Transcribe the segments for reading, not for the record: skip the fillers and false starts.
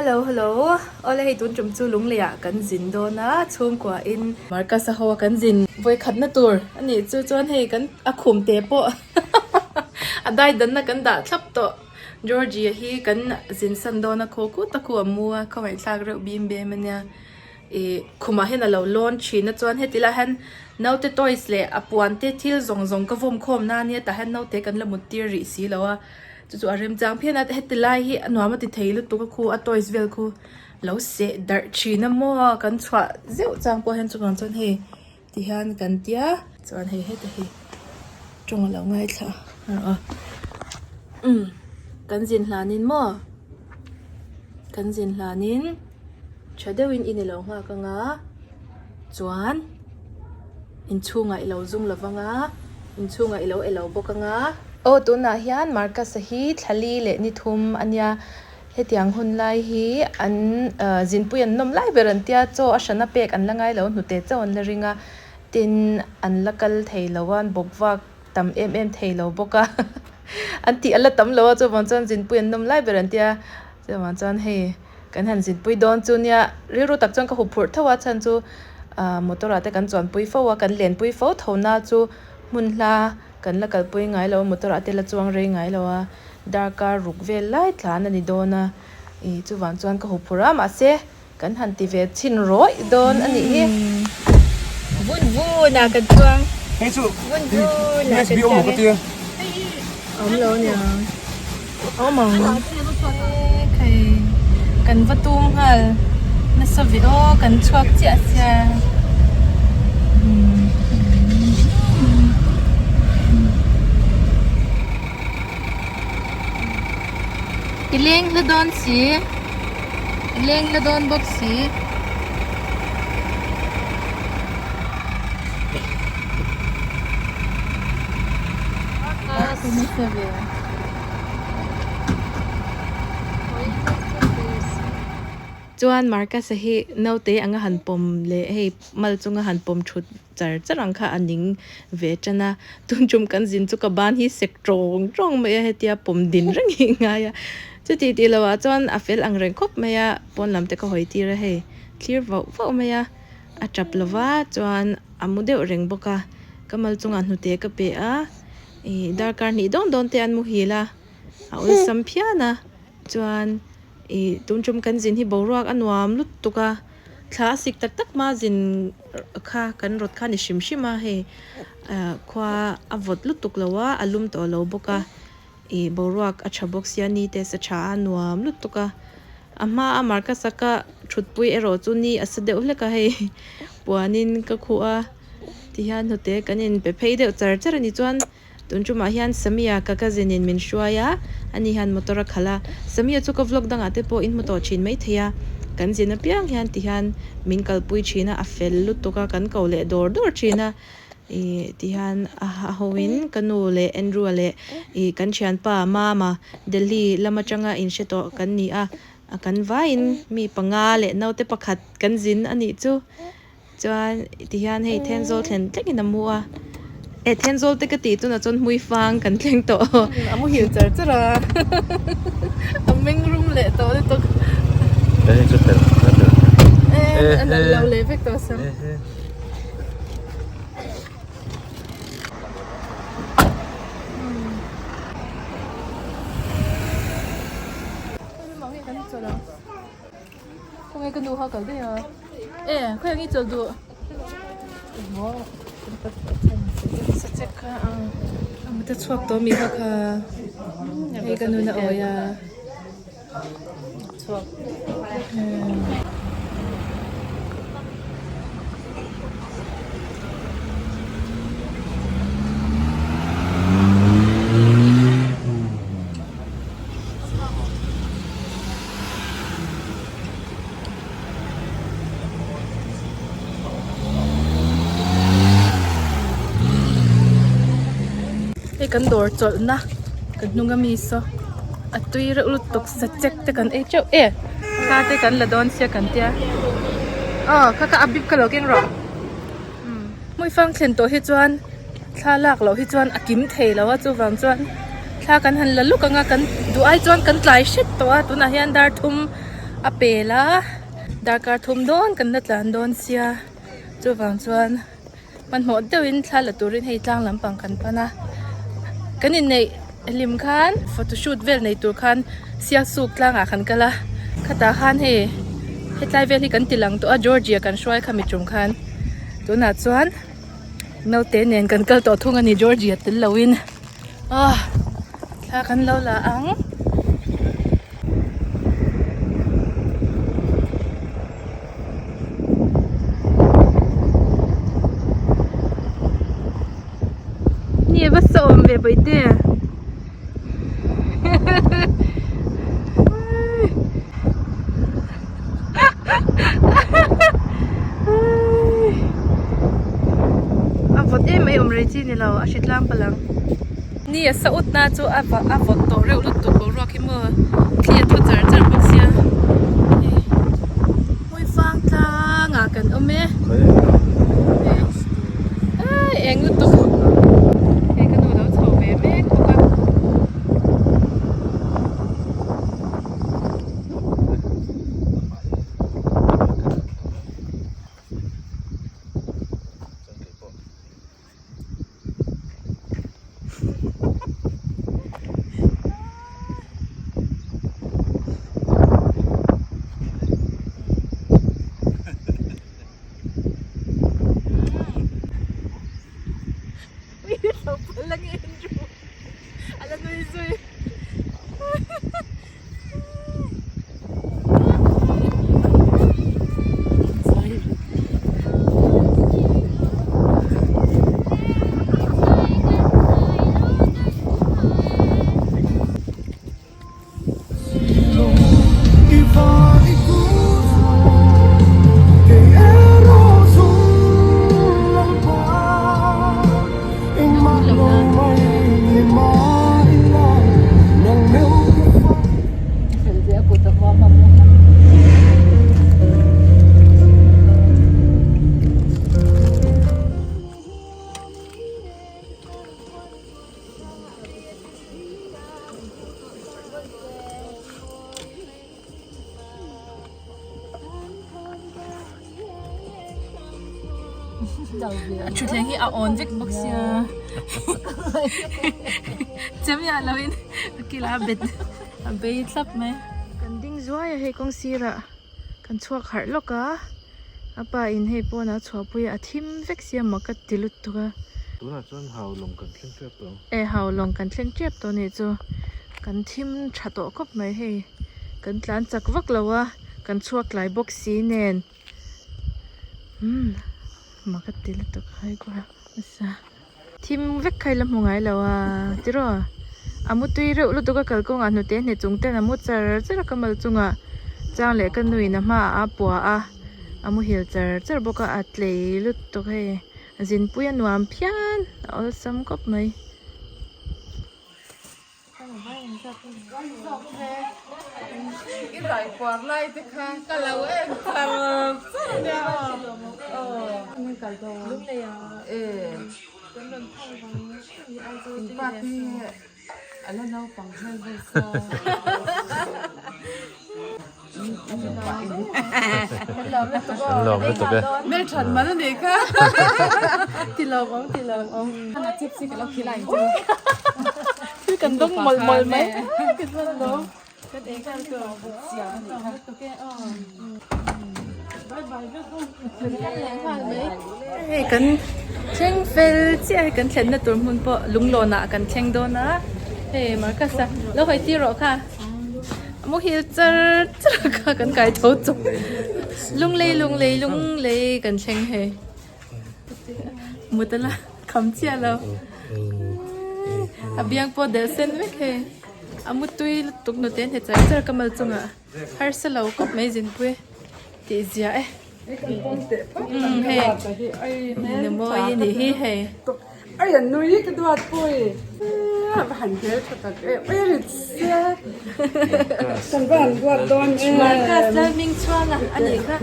Hello hello awle hei tun tum chu lunglei ah kan zin dawn a chhungkua in Marcus a ho a kan zin vawikhat na tur a nih chu chuan hei kan a khum te pawh a dai danna kan dah thlap tawh Georgie hi kan zin san dawn a khaw kut a khu a mu a khawngaihthlak reuh bim bem a nia. Ih khumah hian a lo lawn thin a chuan heti lai hian naute toys leh a puan te thil zawng zawng ka vawm khawm na ania tah hian naute kan la mut tir rih si lo a chu chu a remchang phian a heti lai hi a nuam a ti thei lutuk a khu a toys vel khu lo seh darh thin a maw kan chhuah zeuh chang pawh hian chuvang chuan hei ti hian kan tia chuan hei heta hi tawng a lo ngaithla a umm kan zin hlanin maw kan zin hlanin. Tha deuhin in ilo nghak anga chuan inchhungah ilo zung lo vang a inchhungah ilo elo bawk anga. Aw tunah hian Marcus-a hi thlali leh ni thum a nia hetiang hun lai hi an zinpui an nawm lai ber an tia chaw a hrana pek an la ngai lo hnute chauh an la ring a tin an la kal thei lo a an bawp vak tam em em thei lo bawk a an tih a la tam lo a chuvang chuan zinpui an nawm lai ber an tia chuvang chuan hei. Kan han zinpui dawn chu nia rilru tak chuan ka hup phurh tho a chhan chu ah motor ah te kan chuanpui fo a kan lenpui fo tho na chu hmun hla kan la kalpui ngai lo a motor ah te la chuang rei ngai lo a darkar ruk vel lai tlan a ni dawn a ih chuvang chuan ka hup phurh a mahse kan han ti ve chhin rawih dawn a nih hi. Vun vun ah kan chuang Hei chu vun vun ah USB kan awm chuang ka e. tia. Awm lo nia. Awm ang khai kan va tum nghal nasa ve aw kan chhuak chiah sia i leng hla dawn si i leng hla dawn bawk si. Chuan Marcus-a hi naute anga han pawm leh hei mal chunga han pawm thut char char ang kha a ning ve tan a, tun tum kan zin chu ka ban hi sek tawng tawng mai a hetia pawm din reng hi i ngai a, chuti tih loh ah chuan a fel ang reng khawp mai a, pawn lam te ka hawi tir a hei thlir vauh vauh mai a. A tap lo va, chuan a mu deuh reng bawk a, ka mal chungah hnute ka pe a, ih darkar hnih dawn dawn te an muhil a, a awlsam phian a, chuan ih tun tum kan zin hi boruak a nuam lutuk a, thla a sik tak tak hma zin kha kan rawt kha a ni hrim hrim a, hei ah khua a vawt lutuk lo a, a lum tawh lo bawk a. Ih boruak a tha bawk sia ni te sa tha a nuam lutuk a a hma a Marcus-a ka thutpui erawh chu ni a sa deuh hlek a hei puanin ka khuh a tihian hnute kan inpe phei deuh char char a ni chuan tun tumah hian Samia ka cousin in min hruai a ani hian motor a khalh a Samia chu ka vlog dangah te pawh in hmu tawh thin maithei a kan zin apiang hian tihian min kalpui thin a a fel lutuk a kan ko leh dawr dawr thin a. Ih tihian a ho in ka nu leh Andrew-a leh ih kan thianpa Mama Delhi lam atanga inhre tawh kan ni a, kan vaiin mi panga leh naute pakhat kan zin a nih chu. Chuan tihian hei Thenzawl thlen thlengin a mu a, eh Thenzawl te ka tih tunah chuan Hmuifang kan thleng tawh. A muhil char char a, a meng rum leh tawh lutuk. Eh a nalh lo leh vek tawh sam. Khawnge ka nu kha kal daih a e khawiah nge chawl duh sachek kha a mut a chhuak tawh mi kha kha hei ka nun a awi a. Hei kan dawr chawlhna kan hnung ami saw a tui reuh lutuk sachek te kan ei teuh e kha te kan la dawn sia kan tia aw kha kha a bip kha lo keng rawh hmuifang thlen tawh hi chuan thla lak loh hi chuan a kim thei lo a chuvang chuan thla kan han la luk ang a kan duh ai chuan kan tlai hret tawh a tunah hian dar thum. a pel a darkar thum dawn kan la tlan dawn sia chuvang chuan hmanhmawh deuhin thla la turin hei tlang lampang kan pan a kan inneih hlim khan photoshoot vel nei tur khan sialsuk tlangah kan kal a khatah khan hei hetlai vel hi kan ti lang tawh a Georgia kan hruai kha mi tum khan tunah chuan naute nen kan kal tawh thung a ni Georgia tel loin ah thla kan lo la ang. Ni a va sawm ve bawihte a vawt em mai awm rei chi ni lo a hri tlang palh ang ni a sa ut na chu a a vawt tawh reuh lutuk boruak hi maw thli a thu char char bawk sia Hmuifang tlangah kan awm e. Ai eng lutuk. Hei ka nu lo chho ve mek bawk a. A thutthleng hi a awn vek bawk sia chemiah lovin a kila a bet a bei thlap mai. Kan ding zuai a hei kawng sirah kan chhuak harh lawk a a pa in hei pawn a chhuahpui a thim vek sia maw ka ti lutuk a. Tunah chuan hau lawng kan thleng tep tawh ang. E hau lawng kan thleng tep tawh anih chu kan thim tha tawh khawp mai hei kan tlan chak vak lo a kan chhuak tlai bawk si nen. Umm mak a ti lutuk a hai kual nasa thim vek kha ila hmu ngai lo a tiraw a mu tui reuh lutuk a kalkawngah hnute hne chung ten a mu char char a ka mal chungah chang leh ka nuin a hmaah a pua a a muhil char char bawk a a tlei lutuk hei zinpui a nuam phian a awlsam khawp mai. Thil kan dawng mawlh mawlh mai kan hman lo kan ei nghal tur hei kan thleng fel chiah hei kan thlenna tur hmun pawh lunglawn ah kan thleng dawn a hei Marcus a lo hawi tir rawh kha a muhil char char a kha kan kai tho chawp lunglei lunglei lunglei kan thleng hei. Mut a la kham chiah lo a biang pawh delh sen vek hei a mutui lutuk hnute hne char char ka mal chungah harsa lo kawp mai zinpui tih zia e umm hei ni mawi a nih hi hei. Ai an nui ka duat pui a va han hmel tha tak em ai a rit sia kan va han duat dawn em Marcus Lalming chhuanga a nih kha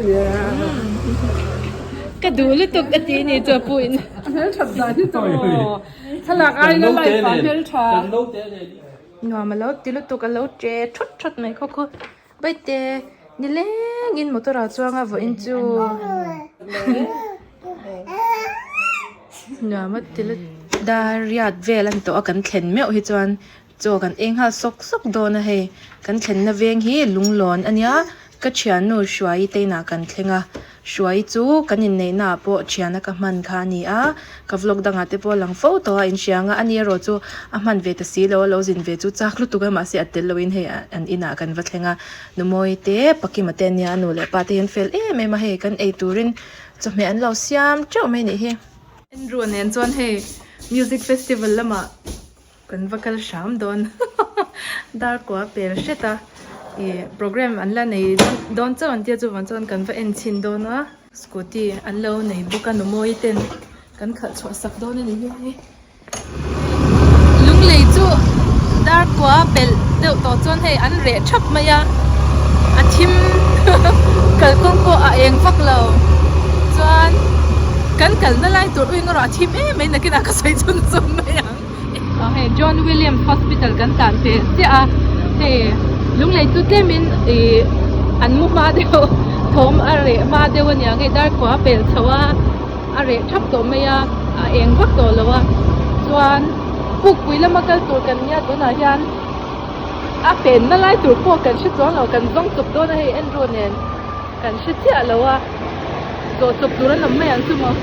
ka duh lutuk a ti ni chu a pu in a hmel that dan hi chu aw thlalak aina life ah hmel tha nuam a lo ti lutuk a lo che thawt thawt mai khaw khaw Baite. Nilengin motor ah chuang a vawiin chu nuam a ti lut. Dar riat vel a ni tawh a kan thlen meuh hi chuan chaw kan eng nghal sawk sawk dawn a hei kan thlenna veng hi lunglawn a nia ka thiannu Hruaii te inah kan thleng a Hruaii chu kan inneihna ah pawh thiana ka hman kha a ni a ka vlog dangah te pawh a lang fo tawh a inhriang a ani erawh chu a hman ve ta si lo a lo zin ve chu chak lutuk a mahse a tel loin hei an inah kan va thleng a Numawi te Pakima te ania a nu leh pa te hi an fel em em a hei kan ei turin chawhmeh an lo siam teuh mai a nih hi. Andrew a nen chuan hei music festival lamah kan va kal hram dawn dar kua pel hret a ih program an la nei dawn chauh an tia chuvang chuan kan va en chhin dawn a scooty an lo nei bawk a numawi ten kan khalh chhuah sak dawn a ni hi. Lunglei chu dar kua pelh deuh tawh chuan hei an reh thap mai a a thim kalkawng pawh a eng vak lo chuan kan kalna lai tur ui erawh a thim em mai nakinah ka sawi chhun chhun mai ang aw hei John Williams Hospital kan tan ve chiah a hei lunglei chu tlemin ih an mu hma deuh thawm a reh hma deuh aniang hei dar kua pelh chho a. A reh thap tawh mai a, a eng vak tawh lo a, chuan pukpui lama kal tur kan nia tunah hian a penna lai tur pawh kan hre chuang lo, kan zawng chawp dawn a hei Andrew nen kan hre chiah lo a, zawh chawp tur an awm mai ang chu maw.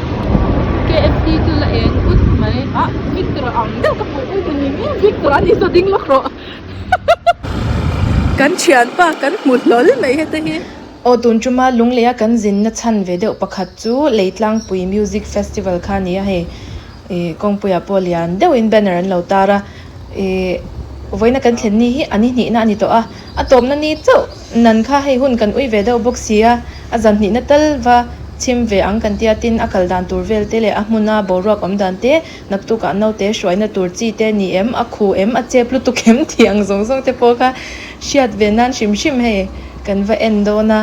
KFC chu la eng ut mai ah Victor ang deuh ka hmuh ui ni miau Victor a ni saw ding lawk rawh kan thianpa kan hmu hlawl mai heta hi. Aw tun tuma Lungleia kan zinna chhan ve deuh pakhat chu Leitlangpui Music Festival kha a ni a, hei ih kawngpuiah pawh lian deuhin banner an lo tar a, ih vawiina kan thlen ni hi a ni hnihna a ni tawh a, a tawpna ni chauh nan kha hei hun kan ui ve deuh bawk si a, a zan hnihna tal va chhim ve ang kan tia tin a kal dan tur vel te leh a hmuna boruak awm dan te naktukah naute hruaina tur chi te ni em, a khu em, a chep lutuk em tih ang zawng zawng te pawh kha hriat ve nan hrim hrim hei. Kan va en dawn a,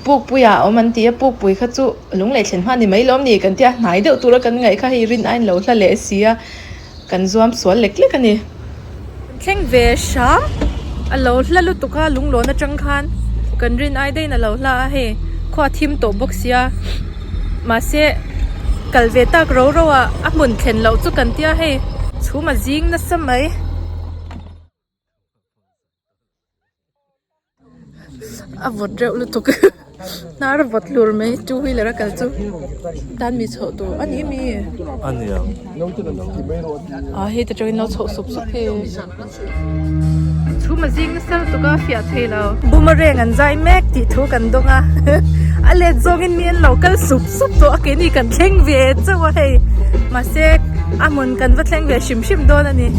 Pukpuia a awm an ti a, Pukpui kha chu lunglei thlen hma ni mai lawm ni kan ti a, hnai deuh tura kan ngaih kha hei rin ain lo hla leh si a, kan zuam sual lek lek a ni. Kan thleng ve hram, a lo hla lutuk a lunglawn atang khan kan rin ai daihin a lo hla a, hei khua a thim tawh bawk sia, mahse kal ve tak ro ro a, a hmun thlen loh chu kan tia hei chhum a zing nasa mai. A vawt reuh lutuk hnar a vawt hlur mai two wheeler a kal chu tan mi chhoh tur a ni mi a ni ang ah hei te tangin lo chhoh sup sup hi chhum a zing nasa lutuk a fiah thei lo boomerang an zai mek tih thu kan dawng a a let zawngin mi an lo kal sup sup tawh a keini kan thleng ve chauh a hei mahse a hmun kan va thleng ve hrim hrim dawn a ni.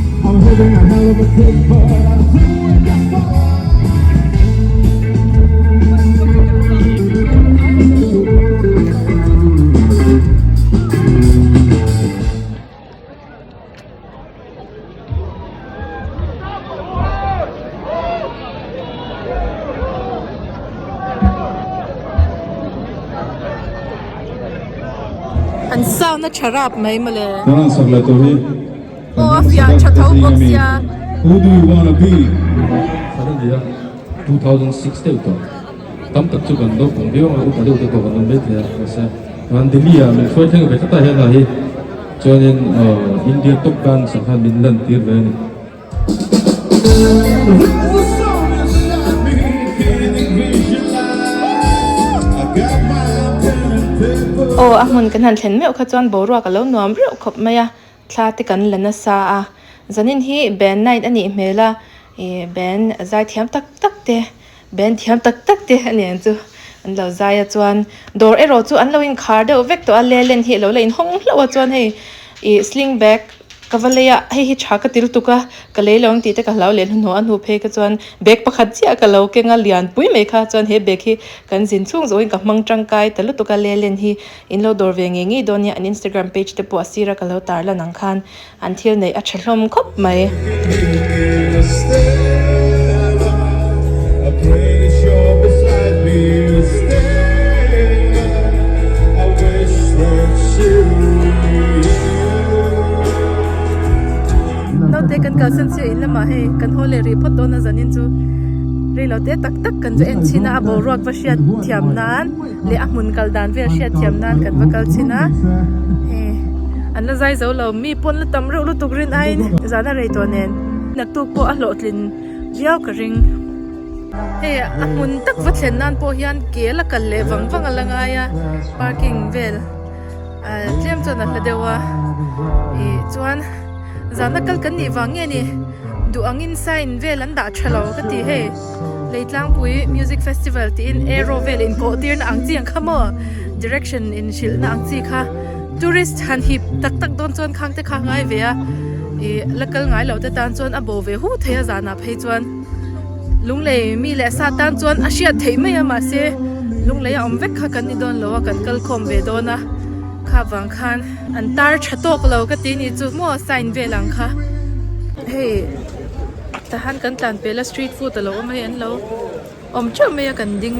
An sound a tha rap mai mawle. Aw a fiah tha tho bawk sia. Who do you wanna be? 2006 deuh tawh tam tak chu kan naupang viau ang a upa deuh te pawh kan awm mai thei a mahse an Delhi ah min hruai thleng ve tlat a hela hi chuanin India top band ah khan min lan tir ve a ni. Aw a hmun kan han thlen meuh kha chuan boruak a lo nuam reuh khawp mai a thla te kan la nasa a zanin hi band night a nih hmel a ih band zai thiam tak tak te band thiam tak tak te a ni ang chu an lo zai a chuan dawr erawh chu an lo inkhar deuh vek tawh a lelen hi a lo la inhawng hlauh a chuan hei ih sling bag Ka va lei a, hei hi tha ka ti lutuk a, ka lei lo ang tih te ka hlau leh hnuhnawh a hnu phei kha chuan bag pakhat chiah ka lo keng a lianpui mai kha chuan he bag hi kan zin chhung zawhin ka hmang tangkai ta lutuk a lelen hi in lo dawr ve ngei ngei dawn nia an Instagram page te pawh a sira ka lo tar lan ang khan an thil neih a tha hlawm khawp mai. Naute kan kalsan chiah in lamah hei kan haw leh rih phawt dawn a zanin chu Reilote tak tak kan va en chhin a, a boruak va hriat thiam nan leh a hmun kal dan vel hriat thiam nan kan va kal chhin a. Hei an la zai zo lo, mi pawn la tam reuh lutuk rin aiin zan a rei tawh nen naktuk pawh a hlawhtlin viau ka ring. Hei a hmun tak va thlen nan pawh hian ke la kal leh vang vang a la ngai a, parking vel ah tlem chuan a hla deuh a ih chuan zana kal kan nih vang nge ni duh angin sign vel an dah tha lo ka ti hei Leitlangpui music festival tiin arrow vel inkawh tirna ang chi ang kha maw direction inhrilhna ang chi kha tourist han hip tak tak dawn chuan khang te kha a ngai ve a ih la kal ngai loh te tan chuan a bo ve hu thei a zanah phei chuan. Lunglei mi leh sa tan chuan a hriat theih mai a mahse lunglei a awm vek kha kan ni dawn lo a kan kal khawm ve dawn a kha vang khan an tar tha tawk lo ka ti ni chu maw sign vel ang kha hei tahan kan tlan pel a street food a lo awm a hei an lo awm theuh mai a kan ding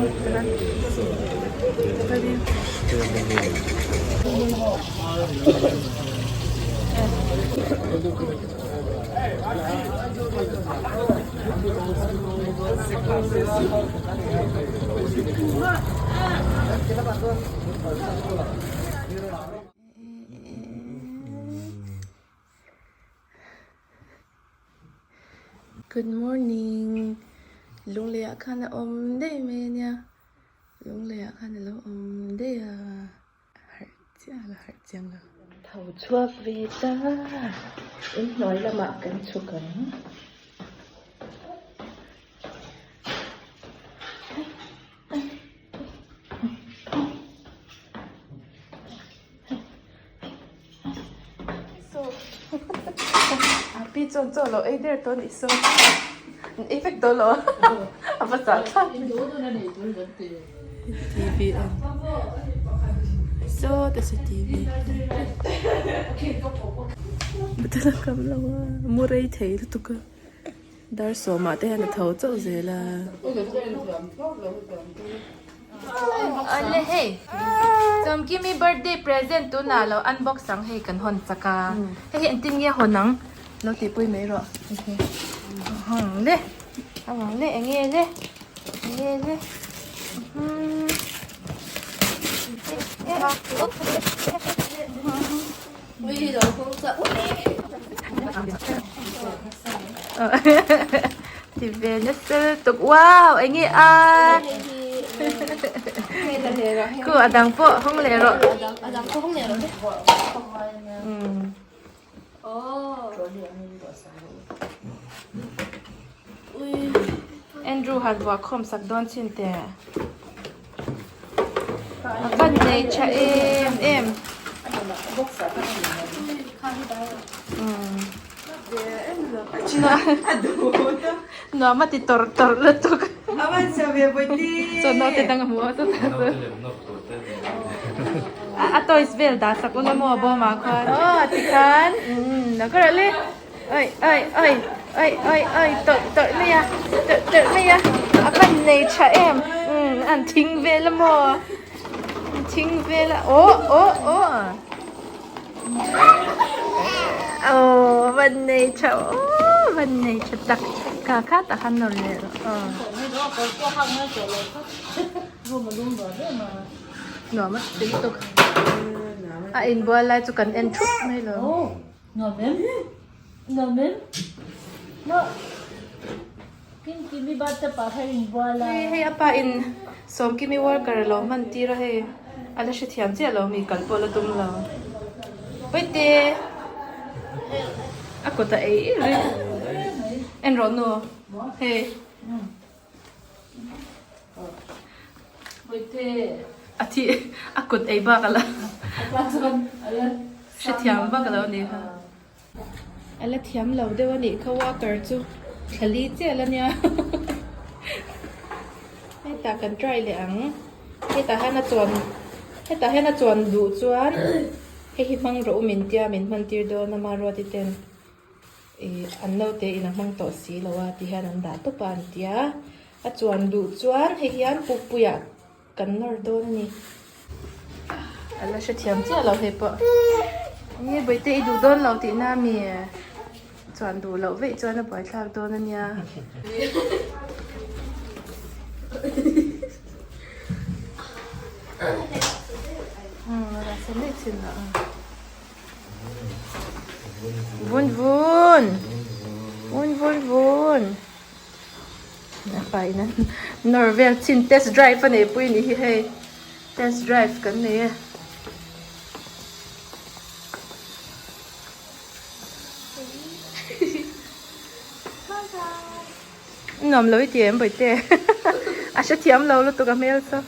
Good morning Lungleiah khan a awm daih mai ania Lungleiah khan a lo awm daih a. Harh chiah la harh chiang lo. Tho chhuak ve ta, inhnuai lamah kan chhuk ang. A pi chuan chaw lo ei der tawh a nih sawn an ei vek dawn lo a a va chah thlak. TV on saw te saw TV Betel a kam lo a mu rei thei lutuk a dar sawmah te hian a tho chauh zel a. Awle hei Sawmkimi birthday present tunah lo unbox ang hei kan hawn chak a hei hi engtin nge a hawn ang lo tihpui mai rawh hawng le a hawng le eng nge le. Ti ve nasa lutuk wow eng nge a ku a dang pawh hawng leh rawh Andrew han vuah khawm sak dawn chin teh a van nei tha em em nuam a ti tawrh tawrh lutuk chuan naute dang a hmu a A toys vel dah sak ula maw bawmah khuan aw tikhan umm lo ka rawh le oi oi oi oi oi oi tawlh tawlh mai a tawlh tawlh mai a a van nei tha em umm an thing vel a maw an thing vel a aw aw aw aw van nei tha aw van nei tha tak kha kha tak khan nawr leh rawh aw. Nuam a ti lutuk. A inbual lai chu kan en thup mai lo. Nuam em? Nuam em? Maw? Kimkimi bathtub ah kha inbual a. Hei hei a pa in Sawmkimi worker a lo hman tir a hei a la hrethiam chiah lo mi kal pawh la tum lo. Paite a kut a ei reng. En rawh nu hei. A thi a kut ei bak ala hrethiam vak alo ni kha. A la thiam lo deuh a nih kha walker chu thla li chiah la nia hetah kan try leh ang hetah hian a chuan hetah hian a chuan duh chuan hei hi hmang rawh u min tia min hman tir dawn a Maruati ten. Ih an naute in a hmang tawh si lo a ti hian an dah tawp a an ti a, a chuan duh chuan hei hian pukpuiah kan nawr dawn a ni. A la hrethiam chiah lo hei pawh. Enge bawihte i duh dawn lo tihna ami chuan duh loh veih chuan a buaithlak dawn a nia. Vun vun vun vun vun a pa in an nawr vel chin test drive a neih pui a nih hi hei test drive kan nei e. Nuam lo i ti em bawihte a hrethiam lo lutuk a hmel chu.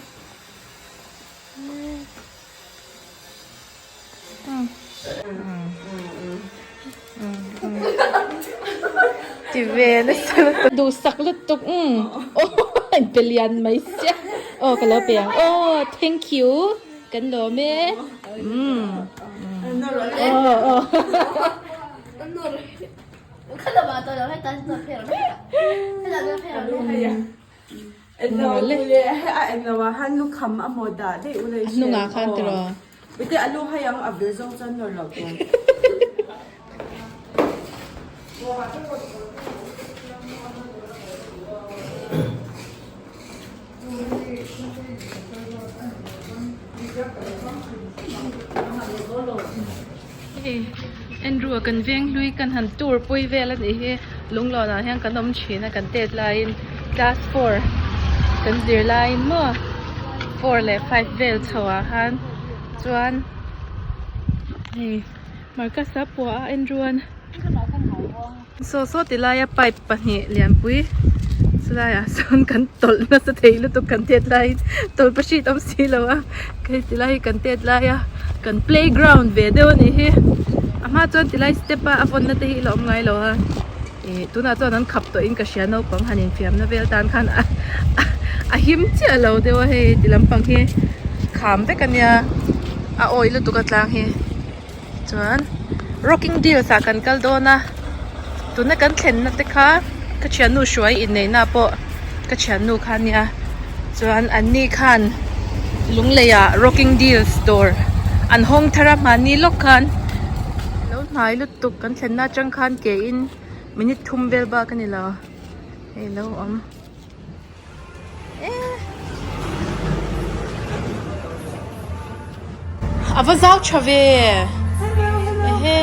Ti ve nasa lutuk. Duhsak lutuk umm aw in pe lian mai sia aw ka lo pe ang aw thank you kan lawm e umm aw aw. A hnungah khan tiraw. Hei Andrew a kan veng hlui kan han tour pui vel a nih hi lunglawn ah hian kan awm thin a kan tet laiin class four kan zir laiin maw four leh five vel chho ah khan chuan hei Marcus a pua a Andrew an saw saw ti laia pipe pahnih lianpui chulaiah sawn kan tawlh nasa thei lutuk kan tet laiin tawlh pahrit awm si lo a hei ti lai hi kan tet lai a kan playground ve deuh a nih hi a hma chuan ti lai step a a vawnna te hi la awm ngai lo a ih tunah chuan an khap tawhin ka hria naupang han infiamna vel tan khan a a him chiah lo deuh a hei ti lampang hi kham vek a nia a awih lutuk a tlang hi. Chuan rocking deals ah kan kal dawn a tuna kan thlenna te kha ka thiannu hruai inneihna pawh ka thiannu kha a nia chuan an ni khan lunglei ah rocking deals dawr an hawng thar a hmanni lawk khan lo hnai lutuk kan thlenna atang khan ke in minute thum vel bak a ni lo hei lo awm. A va zau tha ve ehe.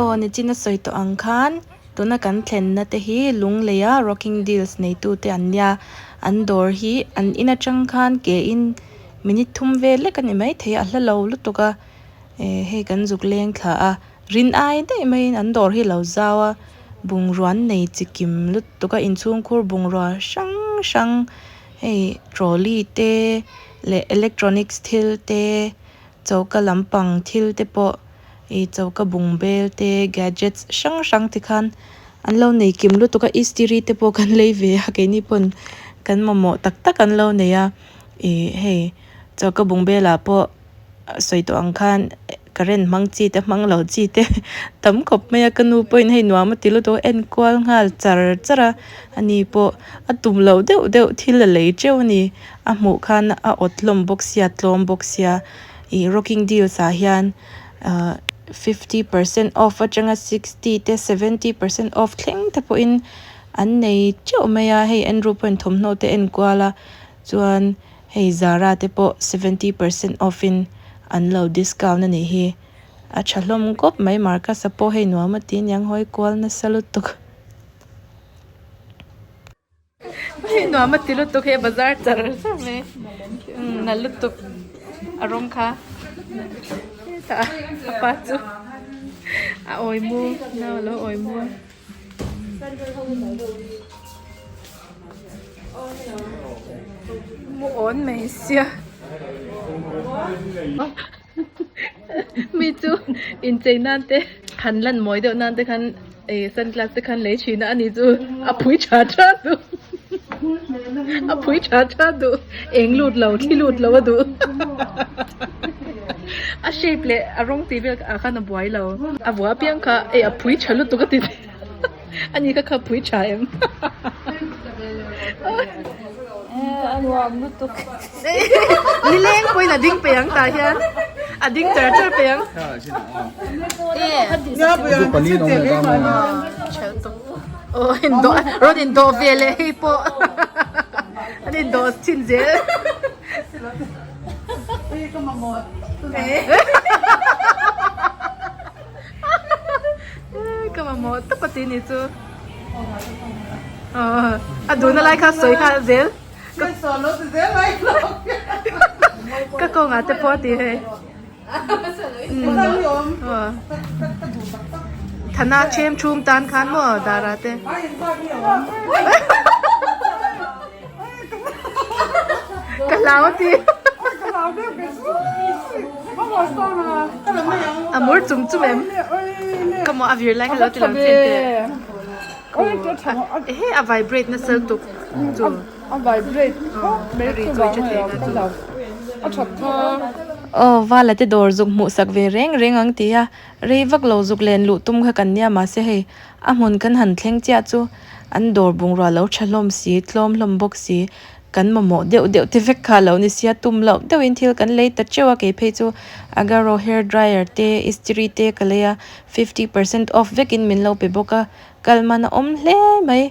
Aw nichin a sawi tawh ang khan tuna kan thlenna te hi Lungleia Rocking Deals neitu te an nia an dawr hi an in atang khan ke in minute thum vel lek a ni maithei a hla lo lutuk a eh hei kan zuk leng thla a rin ai daih maiin an dawr hi a lo zau a. Bungrua an nei chi kim lutuk a inchhungkhur bungrua hrang hrang hei trolley te leh electronics thil te choka lampang thil te pawh ih choka bungbel te gadgets hrang hrang te khan an lo nei kim lutuk a istiri te pawh kan lei ve a keini pawn kan mamawh tak tak an lo nei a ih hei choka bungbel ah pawh sawi tawh ang khan. Current hmang chi te hmang lo chi te tam khawp mai a ka nu pawhin hei nuam a ti lutuk a en kual nghal char char a ani pawh a tum loh deuh deuh thil a lei teuh a ni a hmuh khan a awt hlawm bawk sia tlawm bawk sia ih rocking deals ah hian ahh fifty percent off atanga sixty te seventy percent off thleng te pawhin an nei teuh mai a hei Andrew pawhin thawmhnaw te en kual a chuan. Hei Zara te pawh 70% off in an lo discount a nih hi. A tha hlawm kawp mai Marcus-a pawh hei nuam a ti aniang hawi kual nasa lutuk. Hei nuam a ti lutuk hei bazar char char mai na lutuk a rawng kha hetah a pa chu a awi mu nau a lo awi mu a. Mu awn mai sia mi chu inchei nan te han lan mawi deuh nan te khan eh sunglass te khan lei thin a ani chu a phui tha tha duh a phui tha tha duh eng lut lo thli lut lo a duh a shape leh a rawng tih vel ah khan a buai lo a vua apiang kha eh a phui tha lutuk a ti Ani kha kha pui tha em. A nuam lutuk. Ni leng pawhin a ding pe ang tah hian. A ding char char pe ang. Aw indawh rawn indawh ve leh hei pawh an indawh chin zel. Ka mamawh tawp a ti ni chu. A duhna lai kha sawi kha zel. Ka kawngah te pawh a ti hei. Thana them thum tan khan maw dara te. Ka hlau a ti. A mur chum chum em. Ka maw a vir lai kha lo ti lang chin teh. Ehe a vibrate nasa lutuk chu. A vibrate khawp mai chu vang a lo ka lo a that kha. Aw Vala te dawr zuk hmuh sak ve reng reng ang ti a, rei vak lo zuk len luh tum kha kan nia mahse hei a hmun kan han thleng chiah chu an dawr bungrua lo tha hlawm si tlawm hlawm bawk si kan mamawh deuh deuh te vek kha lo ni sia tum loh deuhin thil kan lei ta teuh a kei phei chu Agaro hair dryer te istiri te ka lei a 50% off vekin min lo pe bawk a kal man a awm hle mai.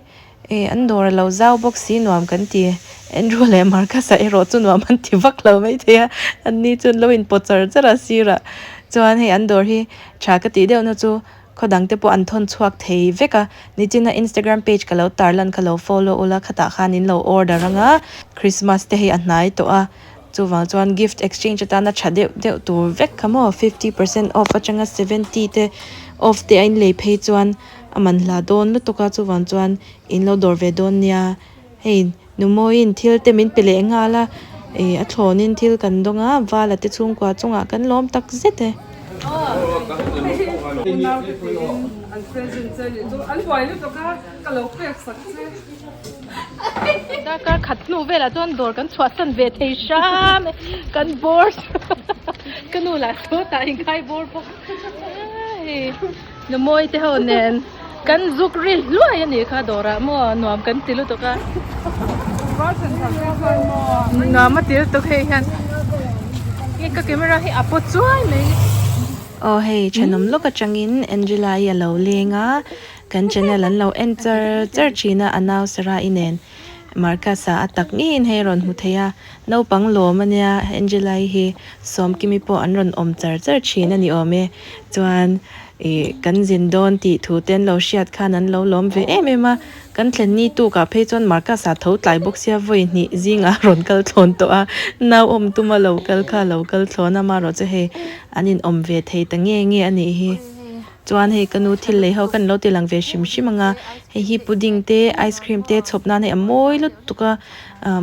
E, an dawr a lo zau bawk si nuam kan ti. Andrew leh Marcus-a erawh chu nuam an ti vak lo maithei a, an ni chu an lo inpawt char char a sirah. Chuan hei an dawr hi tha ka tih deuhna chu khaw dang te pawh an thawn chhuak thei vek a, nichina Instagram page ka lo tarlan kha lo follow ula khatah khan in lo order anga Christmas te hei a hnai tawh a, chuvang chuan gift exchange atana tha deuh deuh tur vek kha maw 50% off atanga 70 te off te a inlei phei chuan A man hla dawn lutuk a, chuvang chuan in lo dawr ve dawn nia. Hei Numawiin thil te min pe leh nghal a, ih a thlawnin thil kan dawng a, Vala te chhungkua chungah kan lawm tak zet e. Darkar khat hnu velah chuan dawr kan chhuahsan ve thei hram e, kan bawr ka nu lah sawtah inkhai bawr bawk. Numawi te ho nen kan zuk ri hluai a nih kha dawrah maw nuam kan ti lutuk a nuam a ti lutuk hei hian hei ka camera hi a paw chuai mai aw hei thenawm lawk atangin Angela i a lo leng a kan channel an lo en char char thin a a nau Sarah i nen Marcus-a a tak ngeiin hei a rawn hmu thei a naupang lawm a nia Angela i hi Sawmkimi pawh an rawn awm char char thin a ni awm e. Chuan ih kan zin dawn tih thu te an lo hriat khan an lo lawm ve em em a, kan thlen ni tukah phei chuan Marcus-a tho tlai bawk sia vawi hnih zingah a rawn kal thlawn tawh a, nau awm tuma lo kal kha a lo kal thlawn a, amaherawh chu hei an inawm ve thei ta nge nge a nih hi. Chuan hei ka nu thil lei ho khan lo ti lang ve hrim hrim ang a, hei hi pudding te ice cream te chhawp nan hei a mawi lutuk a,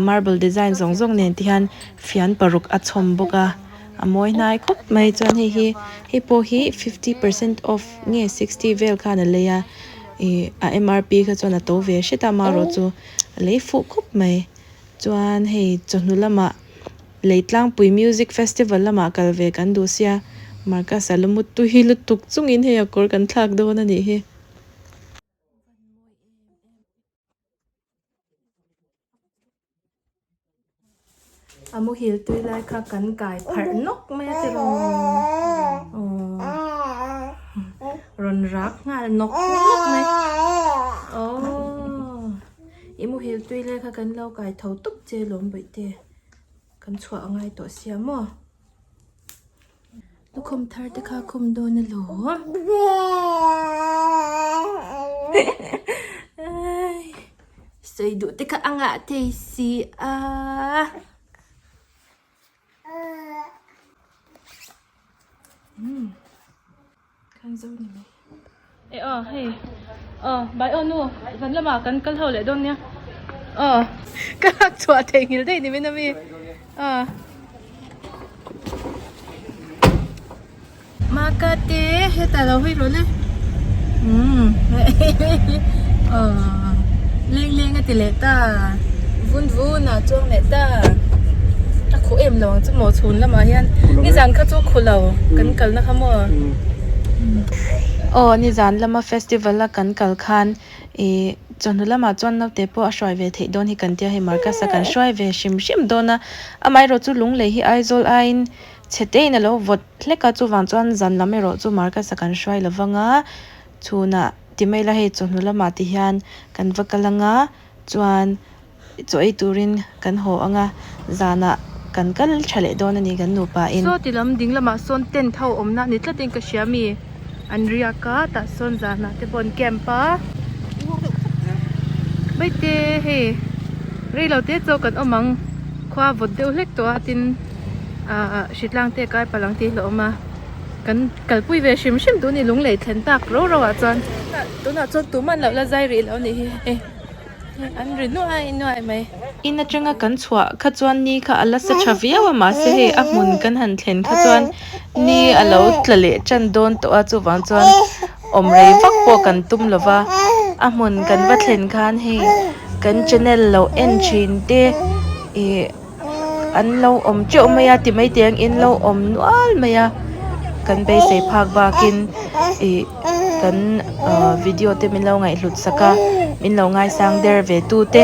marble design zawng zawng nen ti hian fian paruk a chhawm bawk a. A mawi hnai khawp mai chuan hei hi hei pawh hi 50 percent off nge 60 vel khan a lei a ih a MRP kha chuan a to ve hret a amaherawh chu a lei fuh khawp mai chuan hei chawhnu lamah Leitlangpui music festival lamah kal ve kan duh sia Marcus a lumut tui lutuk chungin hei a kawr kan thlak dawn a nih hi. A muhil tui lai kha kan kai pharh nawk mai a tiraw aw rawn rak nghal nawk nawk mai aw i muhil tui lai kha kan lo kai tho tawp che lawm bawihte kan chhuah a ngai tawh sia maw. Lukhum thar te kha khum dawn a lawm. Sawi duh te kha a ngah thei si a. Khan zo ni mai. E aw hei aw bai aw nu zan lamah kan kal ho leh dawn nia aw ka lak chhuah thei nghil daih ni min ami aw Makate hetah lo hawi rawh le umm aw leng leng a ti leh ta vun vun ah chuang leh ta a khuh em lo ang chu maw chhun lamah hian nizan kha chu khuh lo kan kalna kha maw. Aw nizan lama festival a kan kal khan ih chawhnu lamah chuan naute pawh a hruai ve theih dawn hi kan tia hei Marcus a kan hruai ve hrim hrim dawn a amaherawh chu lunglei hi Aizawl aiin chhe tein a lo vawt hlek a chuvang chuan zan lam erawh chu Marcus a kan hruai lovang a chhunah. ti mai ila hei chawhnu lamah ti hian kan va kal anga chuan chaw ei turin kan haw anga zanah kan kal tha leh dawn a ni kan nupa in. Saw ti lam ding lamah sawn tent ho awmna a ni tlatin ka hria mi an riak a tah sawn zanah te pawh an camp a maite hei reilo te chaw kan awm ang khua vawt deuh hlek tawh a tin ahh hritlang te a kai palh ang tih hi a awm a kan kalpui ve hrim hrim tun ni lunglei thlen tak ro ro ah chuan tunah chuan tumah an lo la zai rih lo a nih hi hei. An ri nuai nuai mai. In atanga kan chhuah kha chuan ni kha a la sa tha viau a mahse hei a hmun kan han thlen kha chuan ni a lo tla leh tan dawn tawh a chuvang chuan awm rei vak pawh kan tum lo va a hmun kan va thlen khan hei kan channel lo en thin te ih an lo awm teuh mai a ti mai teh ang in lo awm nual mai a kan beisei phak bakin ih kan ah video te min lo ngaihhlut sak a min lo ngaisang der ve tu te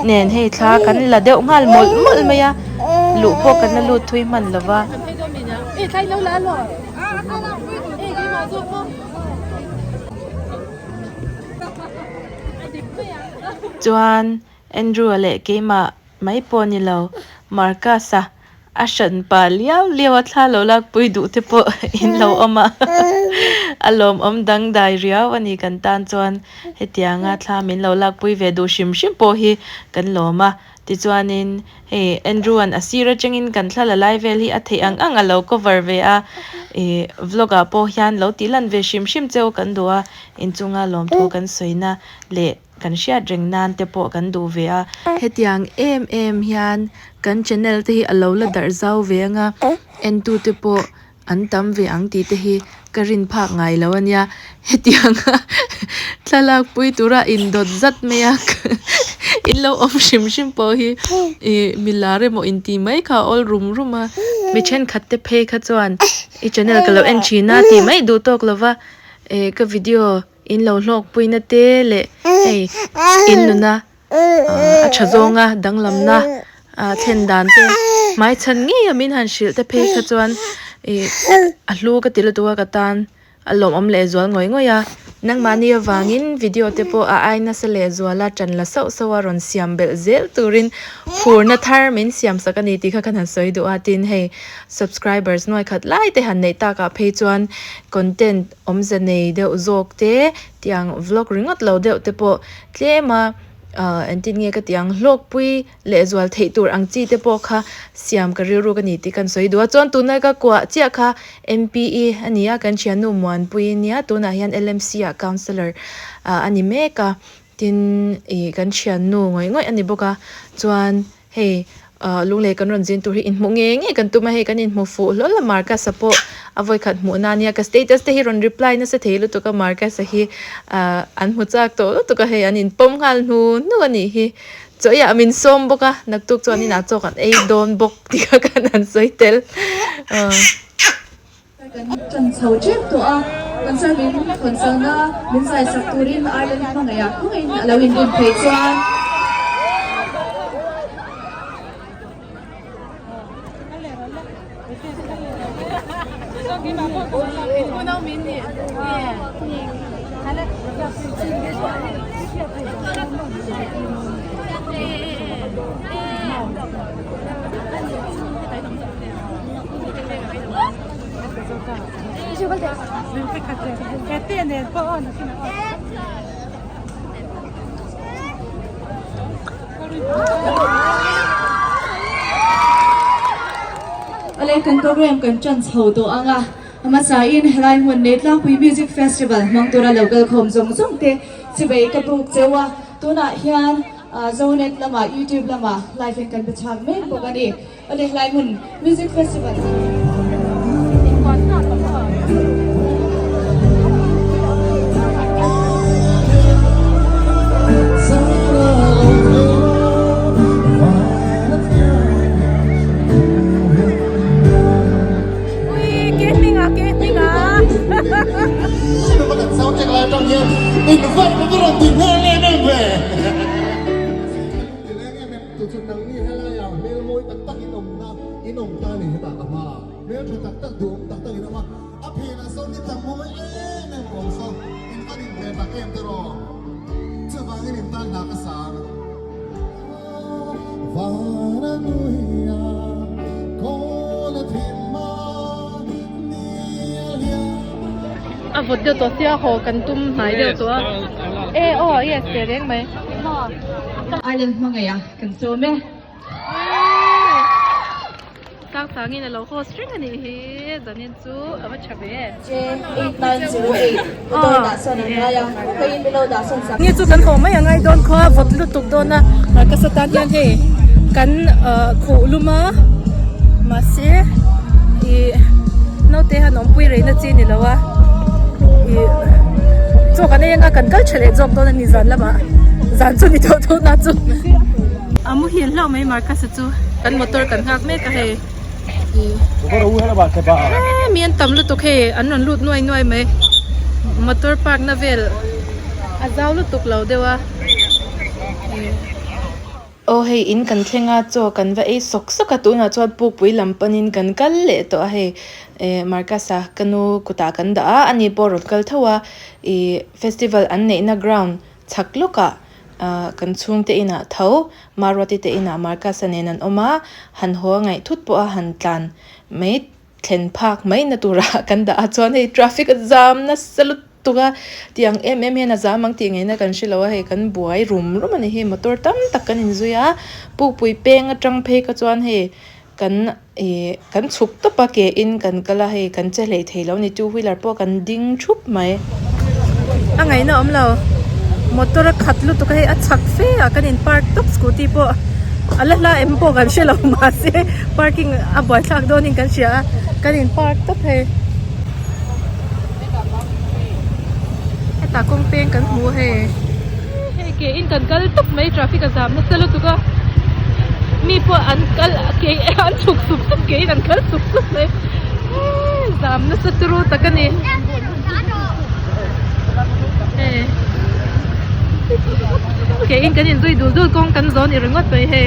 nen hei thla kan la deuh nghal mawlh mawlh mai a luh pawh kan la lut thui hman lo va. Chuan Andrew-a leh keimah mai pawh ni lo, Marcus-a a hran pa liau liau a thla lo lakpui duh te pawh in lo awm a, a lawmawm dangdai riau a ni kan tan chuan hetianga thla min lo lakpui ve duh hrim hrim pawh hi kan lawm a, tichuanin hei Andrew-a'n a sir atangin kan thla la lai vel hi a theih ang ang a lo cover ve a, ih vlog ah pawh hian lo tih lan ve hrim hrim cheu kan duh a, inchunga lawmthu kan sawina leh. Kan hriat reng nan te pawh kan duh ve a. Hetiang em em hian kan channel te hi a lo la darh zau ve anga entu te pawh an tam ve ang tih te hi ka rin phak ngai lo a nia. Hetianga thlalak pui tura indawt zat mai a in lo awm hrim hrim pawh hi ih milar emaw intih mai kha a awl rum rum a. Mi thenkhat te phei kha chuan i channel ka lo en thin a tih mai duh tawk lova eh ka video In lo hlawkpuina te leh hei in nuna a tha zawnga danglamna thlen dan te hmaichhan ngei a min han hrilh te phei kha chuan ih a hlu ka ti lutuk a ka tan a lawmawm leh zual ngawih ngawih a. Nangmahni avangin video te pawh a ai nasa leh zuala tan la sauh sauh a rawn siam belh zel turin phurna thar min siam sak a ni tih kha ka han sawi duh a tin hei subscribers nuai khat lai te han neih takah phei chuan content Awmze nei deuh zawk te, tiang vlog ringawt lo deuh te pawh tlem a ahh engtin nge ka tih ang hlawkpui leh zual theih tur ang chi te pawh kha siam ka rilru ka ni tih kan sawi duh a chuan tuna ka kuah chiah kha M_P_E a ni a kan thiannu Muanpui nia tunah hian L_M_C ah councellor ah a ni mek a tin ih kan thiannu ngawih ngawih a ni bawk a chuan. Hei ah lunglei kan rawn zin tur hi inhmuh ngei ngei kan tum a hei kan inhmu fuh hlawl a Marcus-a pawh a vawikhat hmuh na ania ka status te hi rawn reply nasa thei lutuk a Marcus-a hi ah an hmu chak tawh lutuk a hei an inpawm nghal hnu hnu a nih hi chaw eiah min sawm bawk a naktuk chuan inah chaw kan ei dawn bawk tih kha kan han sawi tel ah. Kan ṭan chho ṭep tawh a, concert min hawnchana min zaisak turin Ireland hmangaihah khawngin a lo inrin phei chuan. Awle kan program kan ṭan chho tawh ang a, a hmasain helai hmun nei tlangpui Music Festival hmang tura lo kal khawm zawng zawng te chivei ka buk cheu a, tunah hian Zonet lamah YouTube lamah live in kan pe chhuak mek bawk a ni. Awle helai hmun Music Festival. In awm ta ni hetah ka hma hmeltha tak tak duhawm tak tak in awm a, a phenah sawn ni tla mawi em em a awm saw. An inhmeh tak em tiraw? Chuvangin in tan hna ka sang. Van a nui a, kawl a thim a, ni a liam a. A vawt deuh tawh sia haw kan tum hnai deuh tawh a. E aw yes teh reng mai. Ireland hmangaih a kan sawm e. Sang sangin a lo host reng a nih hi zanin chu a va tha ve. Nge chu kan haw mai a ngai dawn khaw a vawt lutuk dawn a Marcus atan hian hei kan khuh lum a mahse ih naute han awmpui rei na chi ni lo a ih chaw kan ei anga kan kal tha leh zawk dawn a ni zan lamah zan chu ni tawh tawh na chu. A muhil hlauh mai Marcus-a chu kan motor kan nghak mek a hei ih mi an tam lutuk hei an rawn lut nuai nuai mai motor park na vel a zau lutuk lo deuh a ih. Aw hei in kan thleng a chaw kan va ei sawk sawk a tunah chuan pukpui lam panin kan kal leh tawh a hei eh Marcus-a ka nu kutah kan dah a ani pawh a rawn kal tho a ih festival an neihna ground chhak lawkah Ahh kan chhungte inah tho Maruati te inah Marcus-a nen an awm a, han haw a ngaih thut pawh a han tlan mai thlen phak mai na turah kan dah a chuan hei traffic a zam nasa lutuk a tiang em em hian a zam ang tih ngaihna kan hre lo a hei kan buai rum rum a ni hi motor tam tak kan inzui a pukpui peng atang phei kha chuan hei kan ih kan chhuk tawp a ke in kan kal a hei kan che hleih thei lo a ni two wheeler pawh kan ding thup mai. A ngaihna awm lo motor a khat lutuk a hei a chhak fe a kan in park tawp scooty pawh a la hla em pawh kan hre lo mahse parking a buaithlak dawn in kan hria a kan in park tawp hei hetah kawng peng kan hmu a hei. Hei ke in kan kal tawp mai traffic a zam nasa lutuk a mi pawh an kal ke an chhuk sup sup ke in an kal sup sup mai zam nasa turu tak a ni hei ke in kan inzui dul dul kawng kan zawn i ringawt mai hei.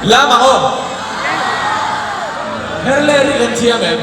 Lam ang aw. Her leh ri kan thiam em?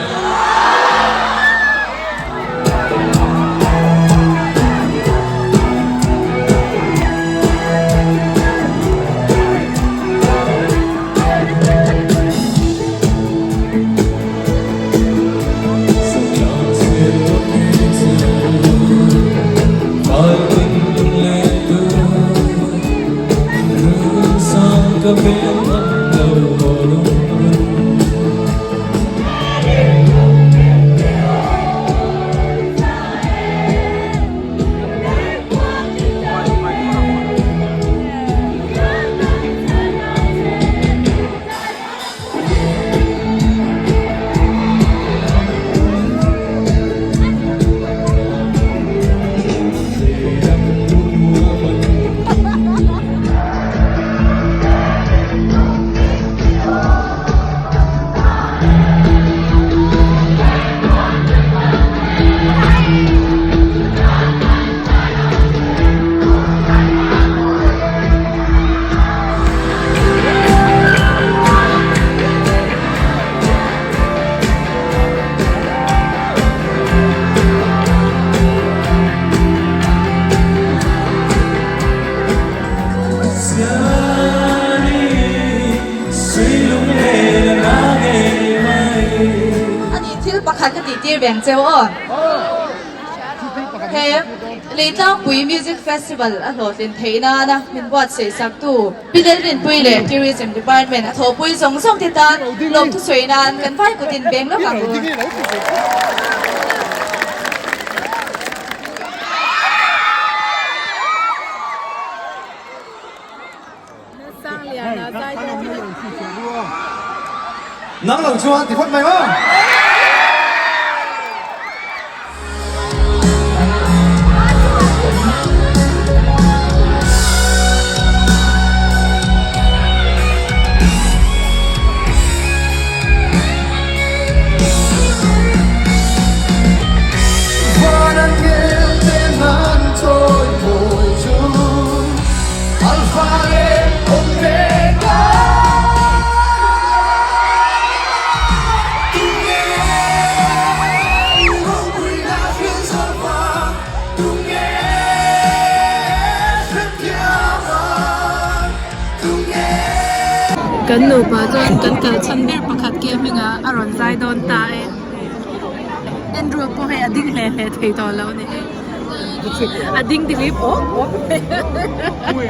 Ani thil pakhat ka tih tir veng cheu aw. He. Leitlangpui Music Festival a hlawhtlin theih nana min buatsaih saktu Pi Lalrinpui leh Tourism Department a thawhpui zawng zawng te tan lawmthu sawi nan kan vai kutin beng lawk ang u. Nang lo chuan ti phawt mai maw? Kan nupa chuan kan kal chhan ber pakhat ke hmingah a rawn zai dawn ta e. Andrew pawh hei a ding hle hle thei tawh lo a ni hei. A ding ti hlui pawp pawp mai.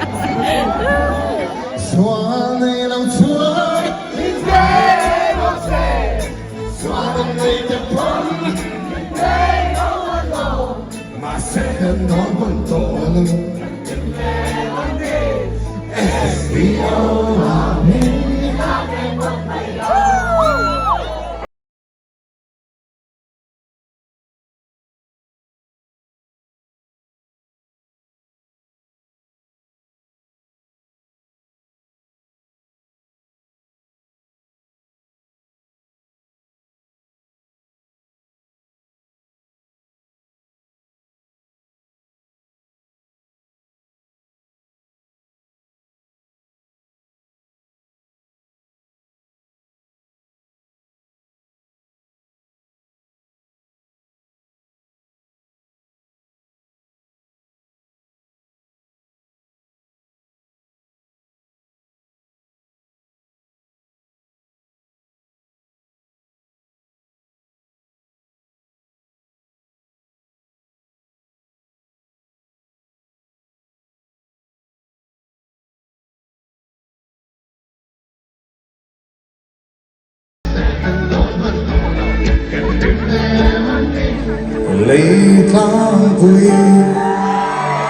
Leitlangpui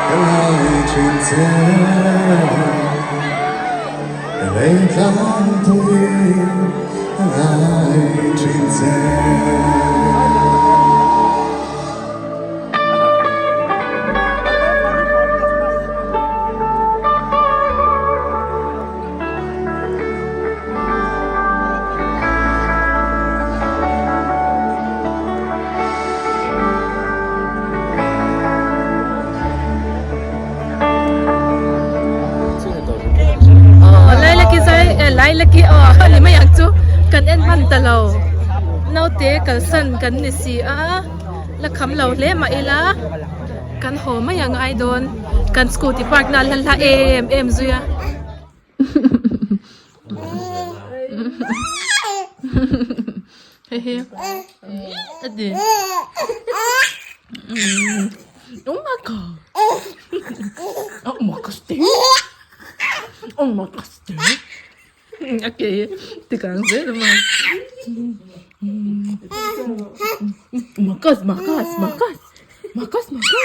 ka ngai thin che Leitlangpui ka ngai thin che. Lailaki zai eh Lailaki aw a ni mai ang chu kan en hman ta lo naute kalsan kan ni si a la kham lo hle mah ila kan haw mai ang ai dawn kan scooty park na la hla em em zui a. Hehe adi Oh my god Oh my god Oh my god Okay tikang zel ma Makas makas makas makas makas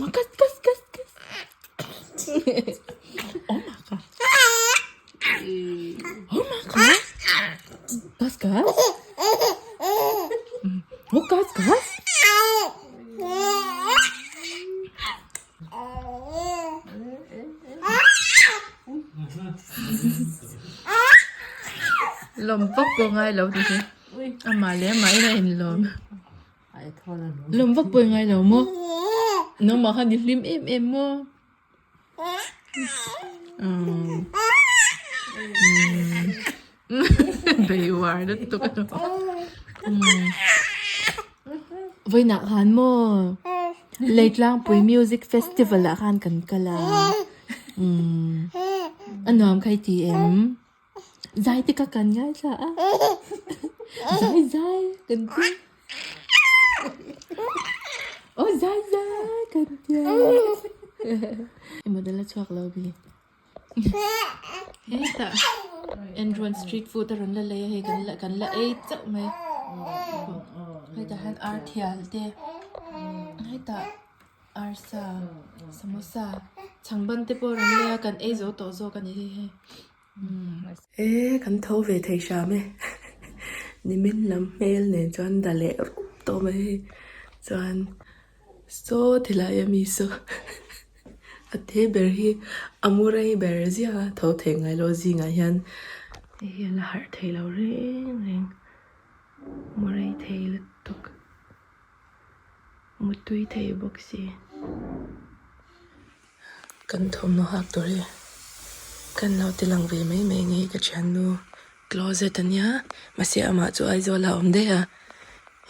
Makas kas kas kas Oh my god Oh my god Kas kas Oh kas kas Lawm vak pawh ngai lo ti hi amah leh amah in a inlawm. Lawm vak pawh i ngai lo maw? Nangmah khan i hlim em em maw? Bei uar lutuk a Vawiinah khan maw Leitlangpui Music Festival ah khan kan kal a a nuam kha i ti em? Zai te kha kan ngaithla a zai zai kan ti. Aw zai zai kan tia. I model a chhuak lo bi. Hetah Andron street food a rawn la lei a hei kan la kan la ei chauh mai. Hetah hian ar thial te hetah arsa samosa chhangban te pawh a rawn lei a kan ei zo tawh zawk a ni hei hei. E kan tho ve thei hram e nimin lam hmel nen chuan da leh rup tawh mai hei chuan saw tilai ami saw a te ber hi a mu rei ber ziah a tho thei ngai lo zingah hian hei hi a la harh thei lo reng reng mu rei thei lutuk mu tui thei bawk si. Kan thawmhnaw hak tur hi kan lo ti lang ve mai mai nge ka thiannu closet ania mahse amah chu Aizawl ah a awm daih a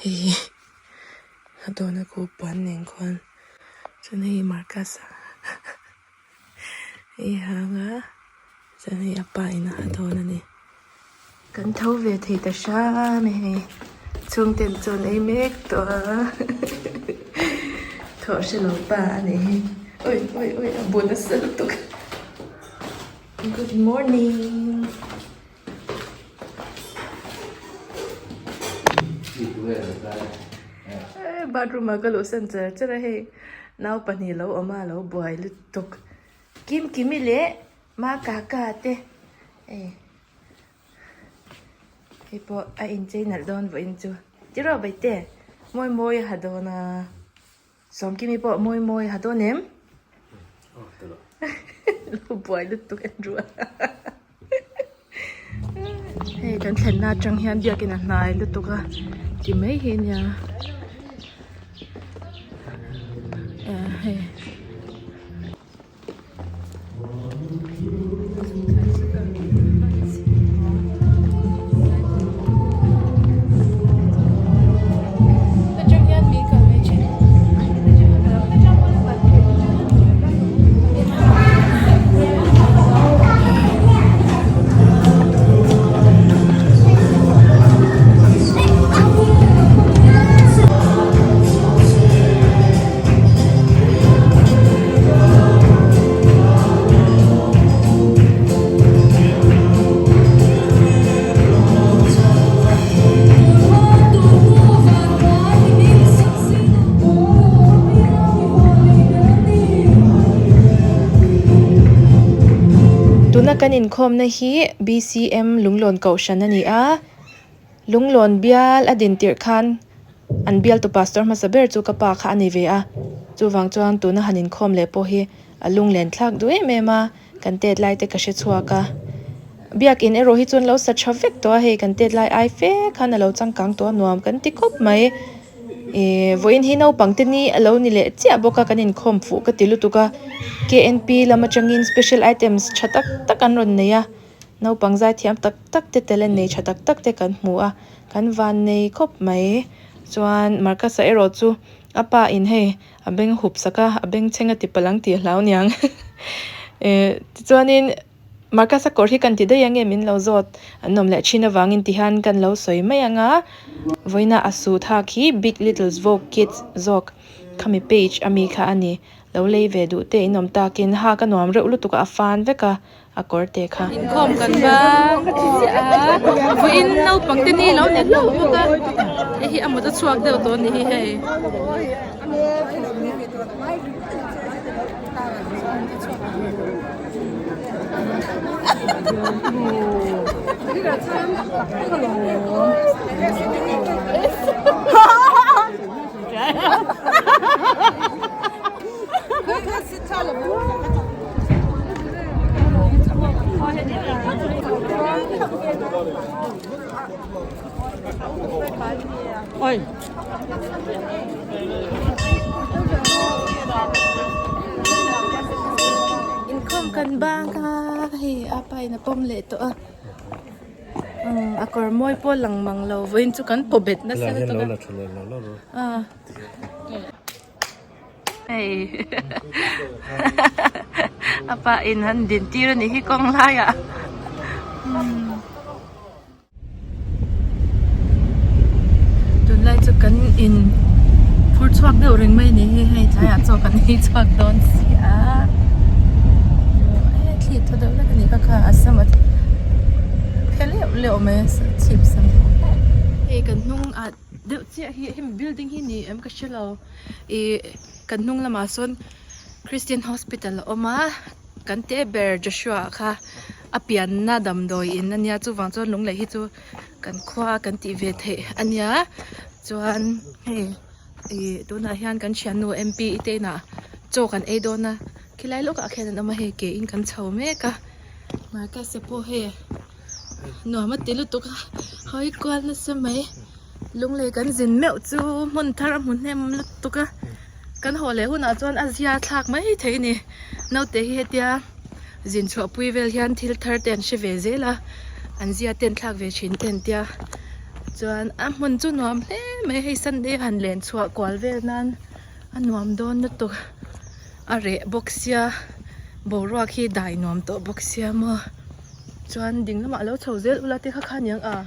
hei hi a dawhna khu puan nen khuan chuan hei Marcus a hei hang a chuan hei a pa in a ha dawn a ni. Kan tho ve thei ta hram e hei chhungten chuan ei mek tawh a thawh hre lo pa a nih hi ui ui ui a bu nasa lutuk good morning bathroom ah ka luh san char char a hei naupahnih lo awm a lo buai lutuk Kimkimi leh Makaka te hei. Hei pawh a inchei nalh dawn vawiin chu tiraw Baite mawi mawi a ha dawn a Sawmkimi pawh mawi mawi a ha dawn em? Lo buai lutuk en rual Hei kan thlenna atang hian biakin a hnai lutuk a ti mai hi ania hei. Tuna kan inkhawmna hi BCM Lunglawn Kohhran a ni a, Lunglawn bial a din tirh khan An bialtu pastor hmasa ber chu ka pa kha a ni ve a, chuvang chuan tuna han inkhawm leh pawh hi a lunglen thlak duh em em a, kan tet lai te ka hre chhuak a. Biakin erawh hi chuan lo sa tha vek tawh a, hei kan tet lai ai fe khan a lo changkang tawh a nuam kan ti khawp mai. Ihh vawiin hi naupang te ni a lo ni leh chiah bawk a, kan inkhawm fuh ka ti lutuk a, KNP lam atangin special items tha tak tak an rawn nei a. Naupang zaithiam tak tak te talent nei tha tak tak te kan hmu a, kan van nei khawp mai. Chuan Marcus-a erawh chu a pa in hei a beng hup sak a, a beng chheng a ti palh ang tih a hlau niang. Eh tichuanin Marcus-a kawr hi kan ti daih ange min lo zawt an awm leh thin avangin tihian kan lo sawi mai ang a, vawiina a suit hak hi Big Littles Vogue Kids zawk khami page ami kha a ni. Lo lei ve duh te in awm takin hak a nuam reuh lutuk a, a fan vek a. a kawr te kha. Inkhawm kan bang a vawiin naupang te ni lo ni hlauh bawk a hei hi a mut a chhuak deuh tawh a ni hi hei. Inkhawm kan bang a hei a pa in a pawm leh tawh a a kawr mawi pawh lang mang lo vawiin chu kan paw bet nasa lutuk a. Hei a pa in han din tir a nih hi kawng laiah tunlai chu kan in phur chhuak deuh reng mai a ni hi hei tlaiah chaw kan ei chhuak dawn si a he thli thaw deuh hlek a ni kha kha a sam a phe leuh leuh mai a chhip sam hei kan hnung ah deuh chiah hi hemi building hi ni em ka hrelo ih kan hnung lamah sawn Christian hospital a awm a kan te ber Joshua kha a pianna damdawi in ania chuvang chuan lunglei hi chu kan khua kan tih ve theih ania chuan hei ih tunah hian kan thiannu M P i te inah chaw kan ei dawn a khilai lawkah khian an awm a hei ke in kan chho mek a Marcus a pawh hei nuam a ti lutuk a hawi kual nasa mai lunglei kan zin meuh chu hmun thar a hmu hnem lutuk a kan haw leh hunah chuan a zia thlak mai thei a ni naute hi hetia zin chhuah pui vel hian thil thar te an hre ve zel a an zia te an thlak ve thin te an tia chuan a hmun chu nuam hle mai hei sunday han len chhuah kual vel nan a nuam dawn lutuk a reh bawk sia boruak hi dai nuam tawh bawk sia maw chuan ding lamah alo chho zel ula te kha kha aniang a.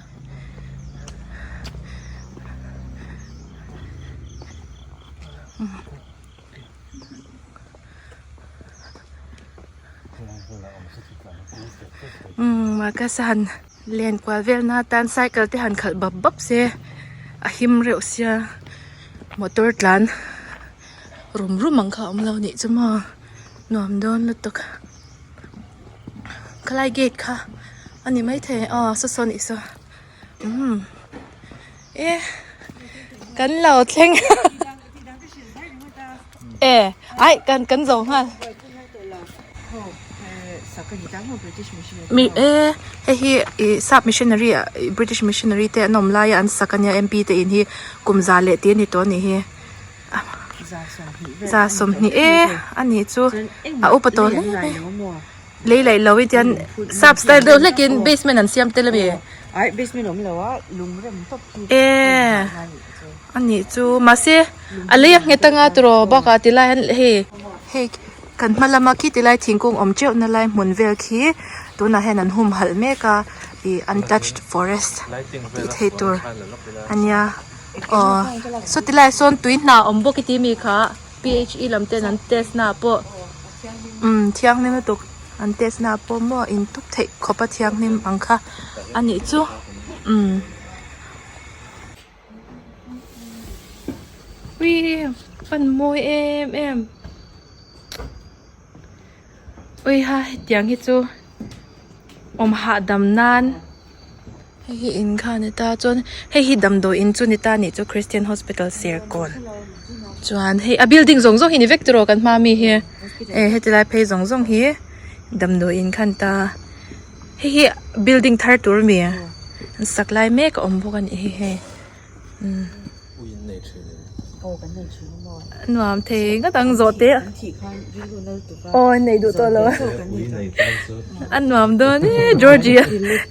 Umm Marcus a han len kual vel na atan cycle te han khalh bap bap se a him reuh sia motor tlan rum rum ang kha a awm lo nih chu maw nuam dawn lutuk khalai gate kha a ni maithei aw saw saw nih saw umm e kan lo thleng. E ai kan kan zo nghal mi e hei hi ih sap missionary ih british missionary te an awm laia an sak ania M P te in hi kum za leh tih a ni tawh a nih hi za sawmhnih e a nih chu a upa tawh hle mai lei laih lo hi tian sap style deuh hlek in basement an siam tel a mi e. A nih chu mahse a lei a nghet anga tiraw bakah tilai hian hei hei kan hma lama khi tilai thingkung awm teuh na lai hmun vel khi tunah hian an humhalh mek a ih untouched forest tih theih tur ania aw saw tilai ah sawn tui hna awm bawk i ti mi kha p h e lam ten an test na ah pawh umm thianghlim lutuk an test na ah pawh maw in tup theih khawp a thianghlim ang kha a nih chu umm. Ui pan mawi em em ui ha hetiang hi chu awm hahdam nan hei hi in kha a ni ta chuan hei hi damdawi in chu a ni ta anih chu christian hospital serkawn chuan hei a building zawng zawng hi ni vek tiraw kan hma ami hi e heti lai phei zawng zawng hi damdawi in kha a ni ta. Hei hi building thar tur a mi an sak lai mek a awm bawk a nih hi hei umm nuam thei ngawt ang zawh te aw an nei duh tawh lo a a nuam dawn e Georgie a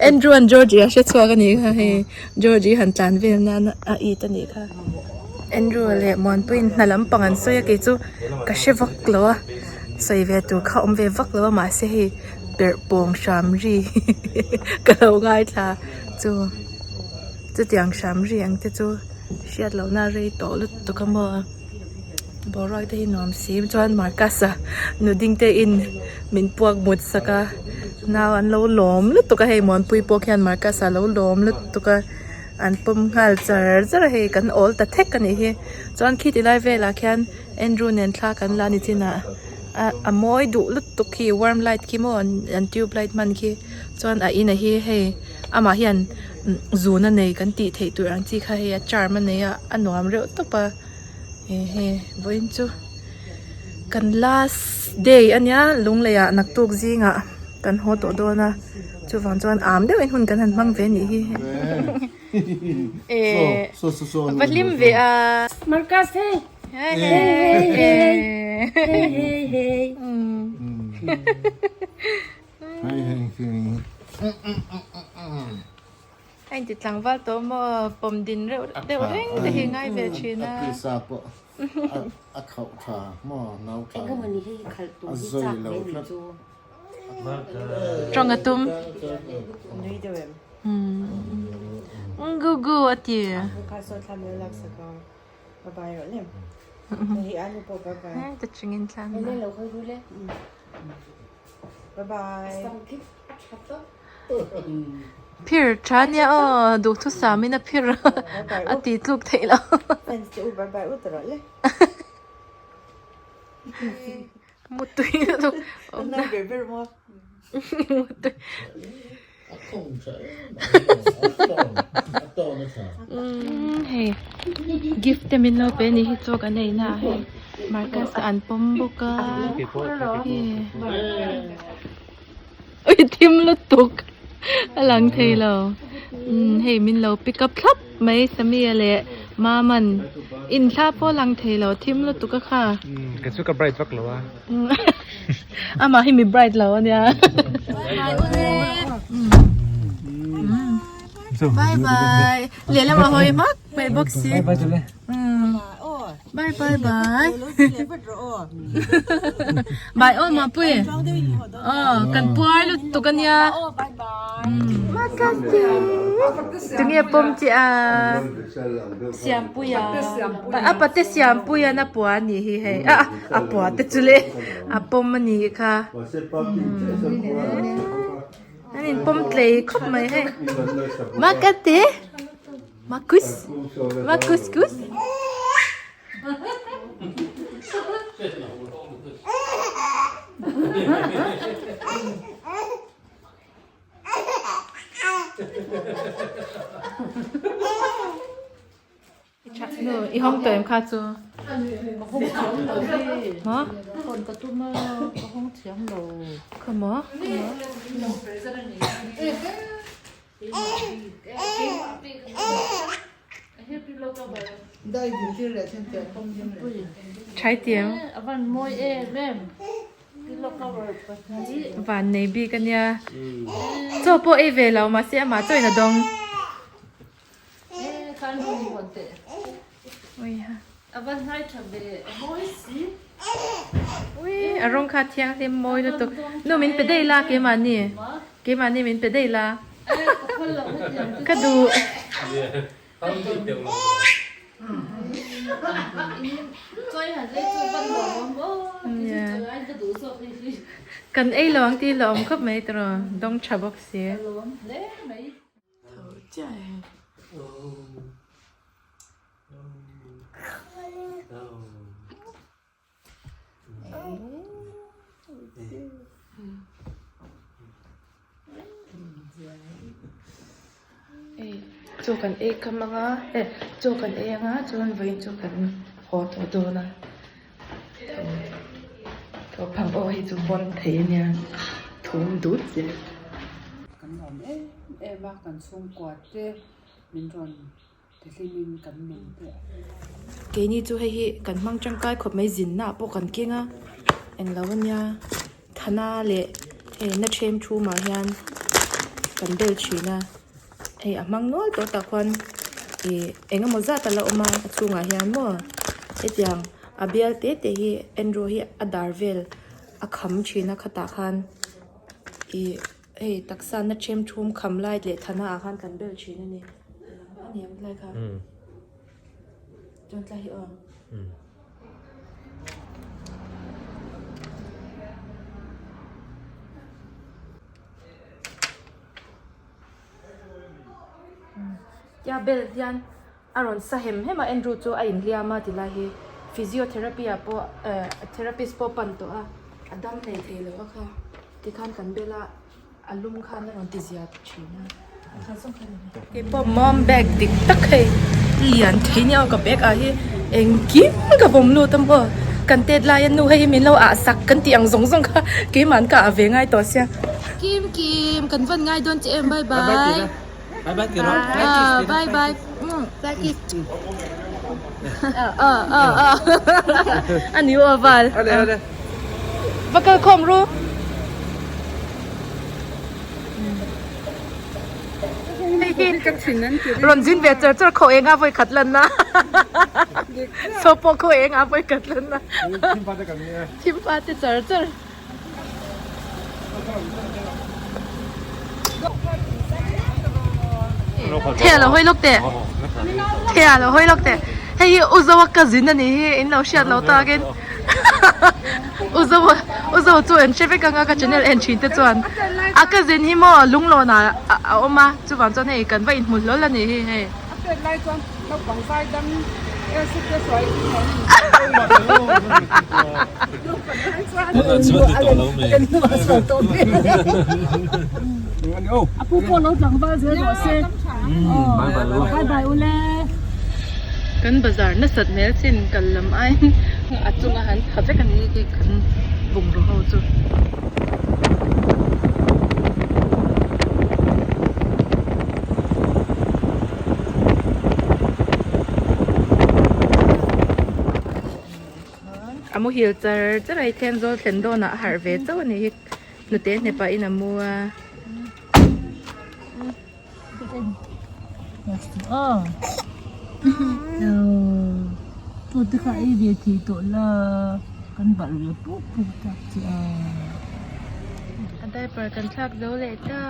Andrew an Georgie a hre chhuak a nih kha hei Georgie han tlan vel nan a it a nih kha Andrew leh Muanpuiin hna lampang an sawi a kei chu ka hre vak lo a sawi ve tur kha awm ve vak lo a mahse hei. perh pawng hram ri ka lo ngaithla chu chutiang hram ri ang te chu hriat loh na rei tawh lutuk a maw boruak te hi nuam si chuan Marcus a nu ding te in min puak mut sak a nau an lo lawm lutuk a hei Muanpui pawh khian Marcus a lo lawm lutuk a an pawm nghal char char a hei kan awl ta thek a nih hi chuan khiti lai velah khian Andrew nen thla kan la ni chin ah a mawi duh lutuk khi warm light khi maw an tube light hman khi chuan a in a hi hei amah hian zun a nei kan tih theih tur ang chi kha hei a charm a nei a a nuam reuh tawp a ehe vawiin chu kan last day ania lunglei ah naktuk zingah kan haw tawh dawn a chuvang chuan am deuhin hun kan han hmang ve anih hi. Va hlim ve a. Marcus hey. Hey hey hey. Hey hey hey. A inti tlangval tawh maw pawm din reuh deuh reng te hi ngai ve thin a. A khauh tha maw nau tha a zawi lo tlat. Tawng a tum. Gugu a ti. Te chungin thlan Phir tha nia aw duhthusam in a phir a ti tluk theih lo. Mutui lutuk awmna. Mutui. Hei gift te min lo pe a nih hi chaw kan ei na ah hei Marcus a an pawm bawk a ui thim lutuk a lang thei lo hei min lo pick up thlap mai Samia leh Maman inthla pawh a lang thei lo thim lutuk a kha. Kei chu ka bright vak lo a. Amah hi mi bright lo ania. Bye bye. Lehlam a hawi hmak mai bawk si. Bye bye chule. Bye bye bye. Bye aw Mapui. Aw kan puar lutuk ania. Makasi. Tunge pawm che a. Siampuia. A pate Siampuia na pua a nih hi hei. A a pua te chu le a pawm a nih kha. An in pawm tlei khawp mai hei. Makate. Makus. Makus kus. Nu, i hawng tawh em kha chu? Ka hawng thiam lo hi. Maw? Hawn ka tum a, ka hawng thiam lo. Kha maw? Try tiang. Van nei bik ania. Chaw pawh ei ve lo mahse amah chaw in a dawng. Ui a rawng kha thianghlim mawi lutuk. Nu min pe daih la keimahni. Keimahni min pe daih la. Ka duh. Kan ei lo ang tih hlauhawm khawp mai tiraw dawng tha bawk si. Tho chiah e. Hei chaw kan ei kam anga eh chaw kan ei anga chuan vawiin chu kan haw tawh dawn a tho phang aw hi chu pawn thei ania thum dut zel. Kan lawm em em a kan chhungkua te min rawn Tihlimin kan nung teh. Keini chu hei hi kan hmang tangkai khawp mai zinna ah pawh kan keng a englo ania thana leh hei na them thum ah hian kan bel thin a hei a hmang nual tawh tah khuan ih eng emaw zat a la awm a a chhungah hian maw hetiang a bial te te hi Andrew hi a dar vel a kham thin a khatah khan ih. Hei taksa na them thum kham lai leh thana ah khan kan bel thin a ni. A ni ang tlai kha. Chuan tlai hi aw. Tia bel hian a rawn sa hem hem a Andrew chu a inhliam a tilai hi physiotherapy ah pawh eh therapist pawh pan tawh a a dam hlei thei lo a kha tikhan kan bel a a lum khan a rawn ti zia thin a keipawh mom bag dik tak hei lian thei nia aw ka bag ah hi engkim ka vawm lut a maw kan tet lai a nu hei hi min lo ah sak kan tih ang zawng zawng kha keimah an ka ah ve ngai tawh sia kim kim kan vawn ngai dawn che em bye bye. Bye bye tiro. Ah, bye bye. Bye kiss. Ah ah ah ah. Ani u aval. Ale ale. Va kal khawm ru. Rawn zin ve char char khaw eng a vawi khat lan na. Chaw pawh khaw eng a vawi khat lan na. Thim pa te char char. Thea lo hawi lawk teh. Thea lo hawi lawk teh. Hei hi U Zoa cousin a nih hi in lo hriat lo takin U Zoa U Zoa chu an hre vek anga ka channel en thin te chuan a cousin hi maw lunglawn ah a awm a chuvang chuan hei kan va inhmu hlawl a nih hi hei. A chet lai chuan naupang zai dam Kan bazar nasat hmel chin kal lam aiin a chunga han tha vek a ni hi kan bungraw ho chu. A muhil char char a hi Thenzawl thlen dawnah a harh ve chauh a nih hi hnute hne pahin a mu a. A diaper kan thlak zo leh ta.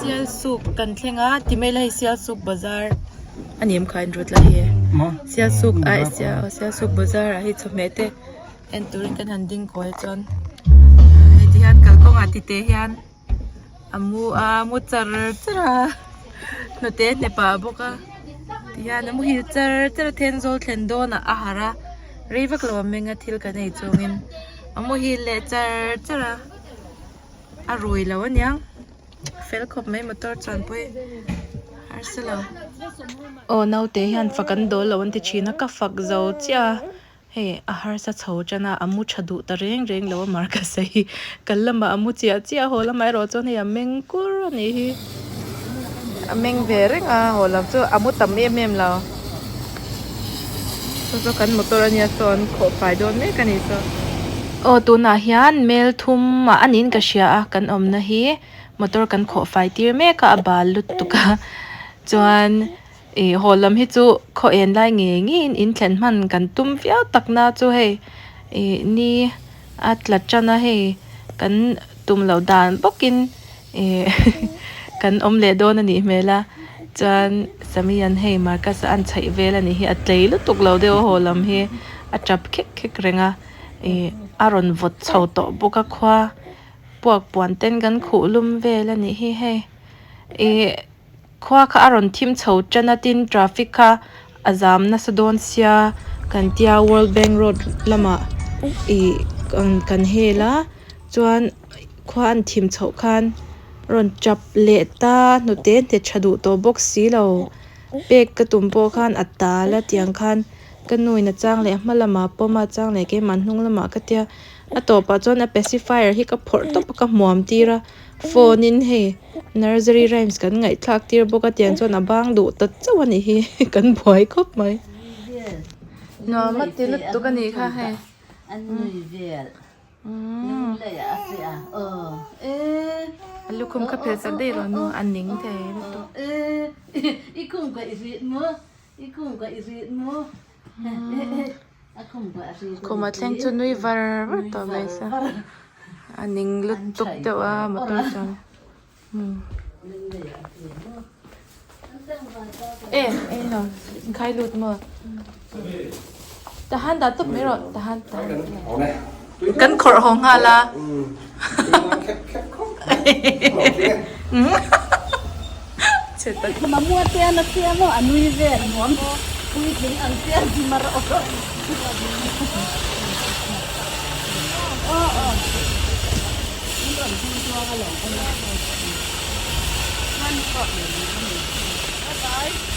Sialsuk kan thleng a ti mai la hei Sialsuk bazar a ni em kha in rawt la hi Sialsuk ah Sialsuk bazar ah hei chawhmeh te en turin kan han ding kawi chuan hei ti hian kalkawngah ti te hian a mu a mu char char a hnute hnep ah bawk a ti hian a muhil char char a thenzawl thlen dawnah a harh a rei vak lo a meng a thil kan ei chungin a muhil leh char char a a rui lo aniang. Fel khawp mai motor chuan pawh hi harsa lo. Aw naute hian fak an dawl lo an ti thin a ka fak zo chiah a hei a harsa chho tan a a mu tha duh ta reng reng lo a mar ka sawi kal lamah a mu chiah chiah a haw lamah erawh chuan hei a meng kur a nih hi a meng ve reng a haw lam chu a mu tam em em lo saw saw kan motor a nia saw an khawh fai dawn mek a ni saw. Aw tunah hian mel thum ah a niin ka hria a kan awmna hi motor kan khawh fai tir mek a a bal lutuk a chuan ih haw lam hi chu khaw en lai ngei ngeiin in thlen hman kan tum viau tak na chu hei ih ni a tla tan a hei kan tum loh dan bawkin ih kan awm leh dawn a nih hmel a chuan Samian hei Marcus a an chhaih vel a nih hi a tlei lutuk lo deuh a haw lam hi a tap khek khek reng a. Ih a rawn vawt chho tawh bawk a khua puak puan ten kan khuh lum vel a nih hi hei ih khua kha a rawn thim chho tan a tin traffic kha a zam nasa dawn sia kan tia world bank road lamah ih kan hel a chuan khua an thim chhoh khan rawn tap leh ta hnute hne tha duh tawh bawk si lo pek ka tum pawh khan a tal a tiang khan. Ka nu in a chang leh a hma lamah pawm a chang leh keimah hnung lamah ka tia a tawpah chuan a pacifier hi ka phawrh tawp a ka hmuam tir a phone in hei nursery rhymes kan ngaihthlak tir bawk a tiang chuan a bang duh ta chauh a nih hi kan buai khawp mai. Nuam a ti lutuk a nih kha hei. A lukhum kha phel sak daih rawh nu a ning thei lutuk. Khuma thleng chu nui var var tawh mai se a ning lutuk deuh a motor chuan e englo inkhai lut maw tahan dah tawp mai rawh tahan tahan kan khawrh haw nghal a.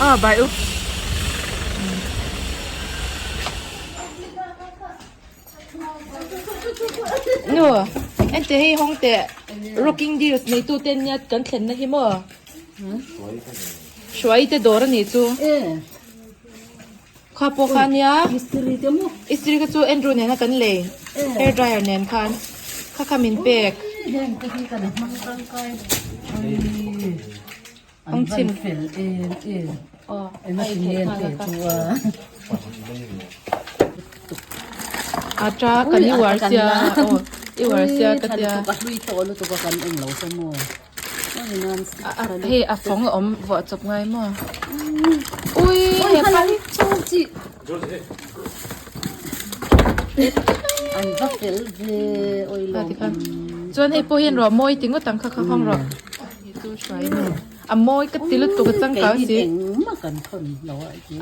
Aw bai u. Nu, ente hei hawng teh rocking deals neitu te nia kan thlenna hi maw? Hruai te dawr a nih chu. Kha pawh kha nia. Istiri te chu Andrew nena kan lei hair dryer nen khan kha kha min pek. Heng te hi kan hmang tangkai an van fel em em eng a ti nge te chu a. Ata kan i uar sia aw i uar sia ka tia. Ka hlui tawh lutuk a kan eng lo chu maw. Hei a fawng a awm vuah chawp ngai maw. Ui he pa hi chu chi. An va fel ve oi lo. Chuan hei pawh hian ruah mawi ti ngawt ang kha kha hawng rawh. Hi chu hruai nu. A mawi ka ti lutuk a changkang si. Engmah kan thawn lo a ti.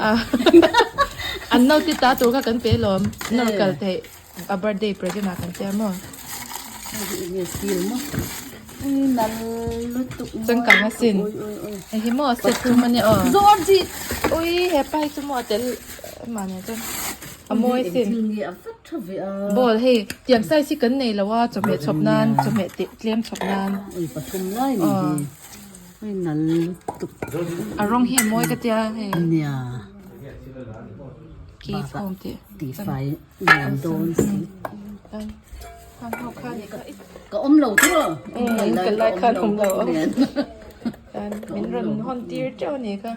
An naute ta tur kha kan pe lawm. Nawr kal theih a birthday present ah kan tia maw. Nge steel maw. Nal lutuk. Changkang a sin. Hei hi maw set thum a nia aw. Georgie. Ui hepa hi chu maw a tel mahni ah chuan a mawi sin. Ball hei tiang size hi kan nei lo a chawhmeh chhawp nan chawhmeh tih tlem chhawp nan. Ui pathum lai ni hi. Ui nal lutuk. A rawng hi a mawi ka tia hei. Nia. Keep home tih. Tihfai nuam dawn si. Hang ho kha ni kha. Ka awm lo chu. Ka lai khan awm lo. Min rawn hawn tir teuh a ni kha.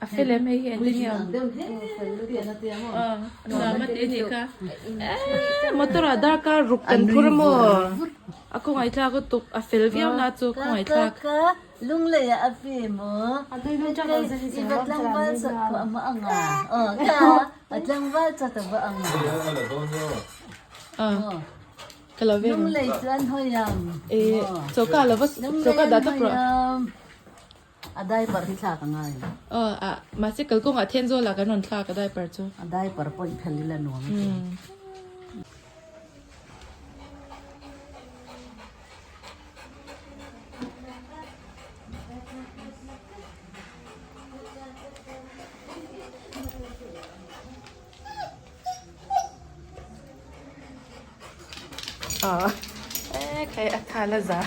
A fel em hei hi engtin nge awm? Nuam a ti a nih kha. Motor ah darkar ruk kan phur a maw? A khawngaih thlak lutuk a fel viau na chu khawngaih thlak. Ka lo veng. Lunglei chu an hawi ang. Eh, choka lo va choka dah tawp rawh. A diaper hi thlak a ngai. Aw, a mahse kalkawngah Thenzawl ah kan rawn thlak a diaper chu. A diaper pawh i phel ila nuam a ti. Aw e khai a thal a za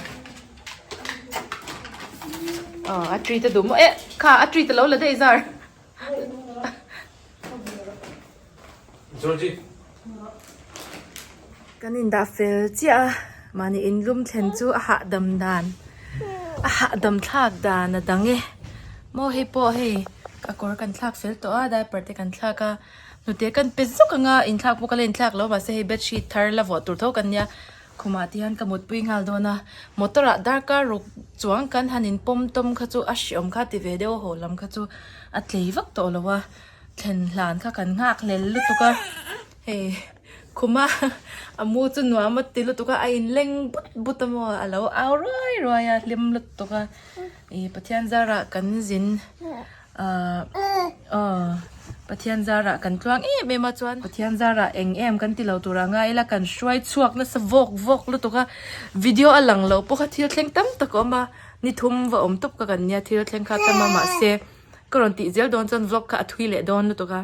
aw a tree te duh maw eh kha a tree te lo la daih zar Georgie Kan indah fel chiah a mahni inlum thlen chu a hahdam dan a hahdam thlak dan a dang e maw hei pawh hei a kawr kan thlak fel tawh a diaper te kan thlak a. Hnute kan pe zuk anga inthlak pawh ka la inthlak lo mahse hei bedsheet thar la vuah tur tho kan nia khumah te hian ka mutpui nghal dawn a motor ah darkar ruk chuang kan han in pawm tawm kha chu a hreawm kha ti ve deuh a haw lam kha chu a tlei vak tawh lo a thlen hlan kha kan nghak hlel lutuk a hei khuma a mu chu nuam a ti lutuk a a inleng but but a maw a lo au ruai ruai a hlim lutuk a ih Pathian zarah kan zin. Ahh aw Pathian zarah kan tluang em em a chuan Pathian zarah eng em kan ti lo tur a ngai ila kan hruai chhuak nasa vawk vawk lutuk a video a lang loh pawh kha thil thleng tam tak a awm a ni thum va awm tawp ka kan nia thil thleng kha tam a mahse ka rawn tih zel dawn chuan vlog kha a thui leh dawn lutuk a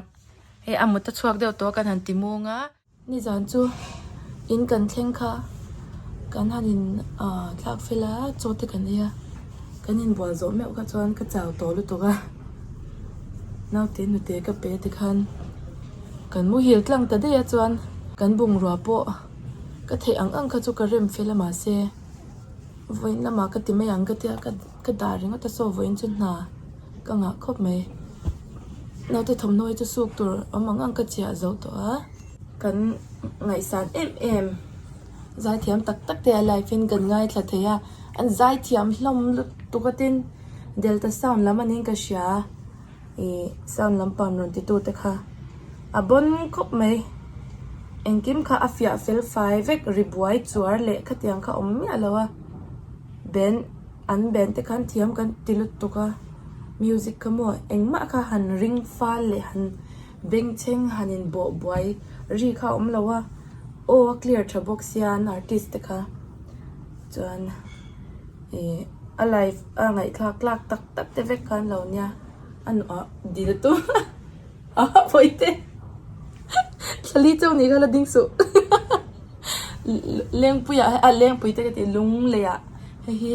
hei a mut a chhuak deuh tawh a kan han ti mung a. Nizan chu in kan thleng kha kan han in ah thlak fel a chaw te kan ei a kan inbual zawh meuh kha chuan ka chau tawh lutuk a naute nute ka pe te khan kan muhil tlang ta daih a chuan kan bungrua pawh ka theih ang ang kha chu ka rem fel a mahse vawiin lamah ka ti mai ang ka tia ka dah ringawt a saw vawiin chu hna ka ngah khawp mai. Naute thawmhnaw hi chu suk tur awm ang ang ka chiah zo tawh a. Kan ngaihsan em em zaithiam tak tak te a live in kan ngaithla thei a an zaithiam hlawm lutuk a tin delta sound lam a niin ka hria ih sound lampang rawn ti tu te kha a bawn khawp mai engkim kha a fiah fel fai vek ri buai chuar leh khatiang kha awm miah lo a band an band te khan thiam kan ti lutuk a. Music kha maw engmah kha han ring fal leh han bengchheng han in bawh buai ri kha a awm lo a aw a clear tha bawk sia an artist te kha chuan ih a live a ngaihthlak tlak tak tak te vek khan lo nia a nuah dil tu a pawite thlali chauh nih kha la ding suh lengpuiah a lengpui te ka tih lungleiah hei hi.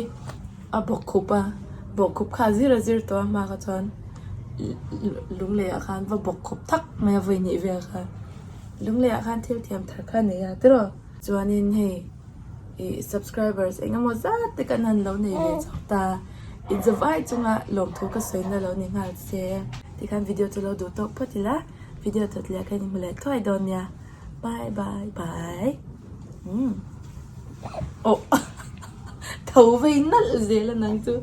A bawkkhup a bawkkhup kha a zir a zir tawh a hma kha chuan lung leh ah khan va bawkkhup thak mai a vawi hnih vel kha. Lunglei ah khan thil thiam thar kha nei a tiraw? Chuanin hei ih subscribers eng emaw zat te kan han lo nei ve chho ta. Inzavai chunga lawmthu ka sawina lo ni nghal che. Tikhan video chu lo duh tawk phawt ila video tawt leh kha in hmu leh thuai dawn nia. Bye bye bye. Umm. Oh tho vei nalh zel a nang chu.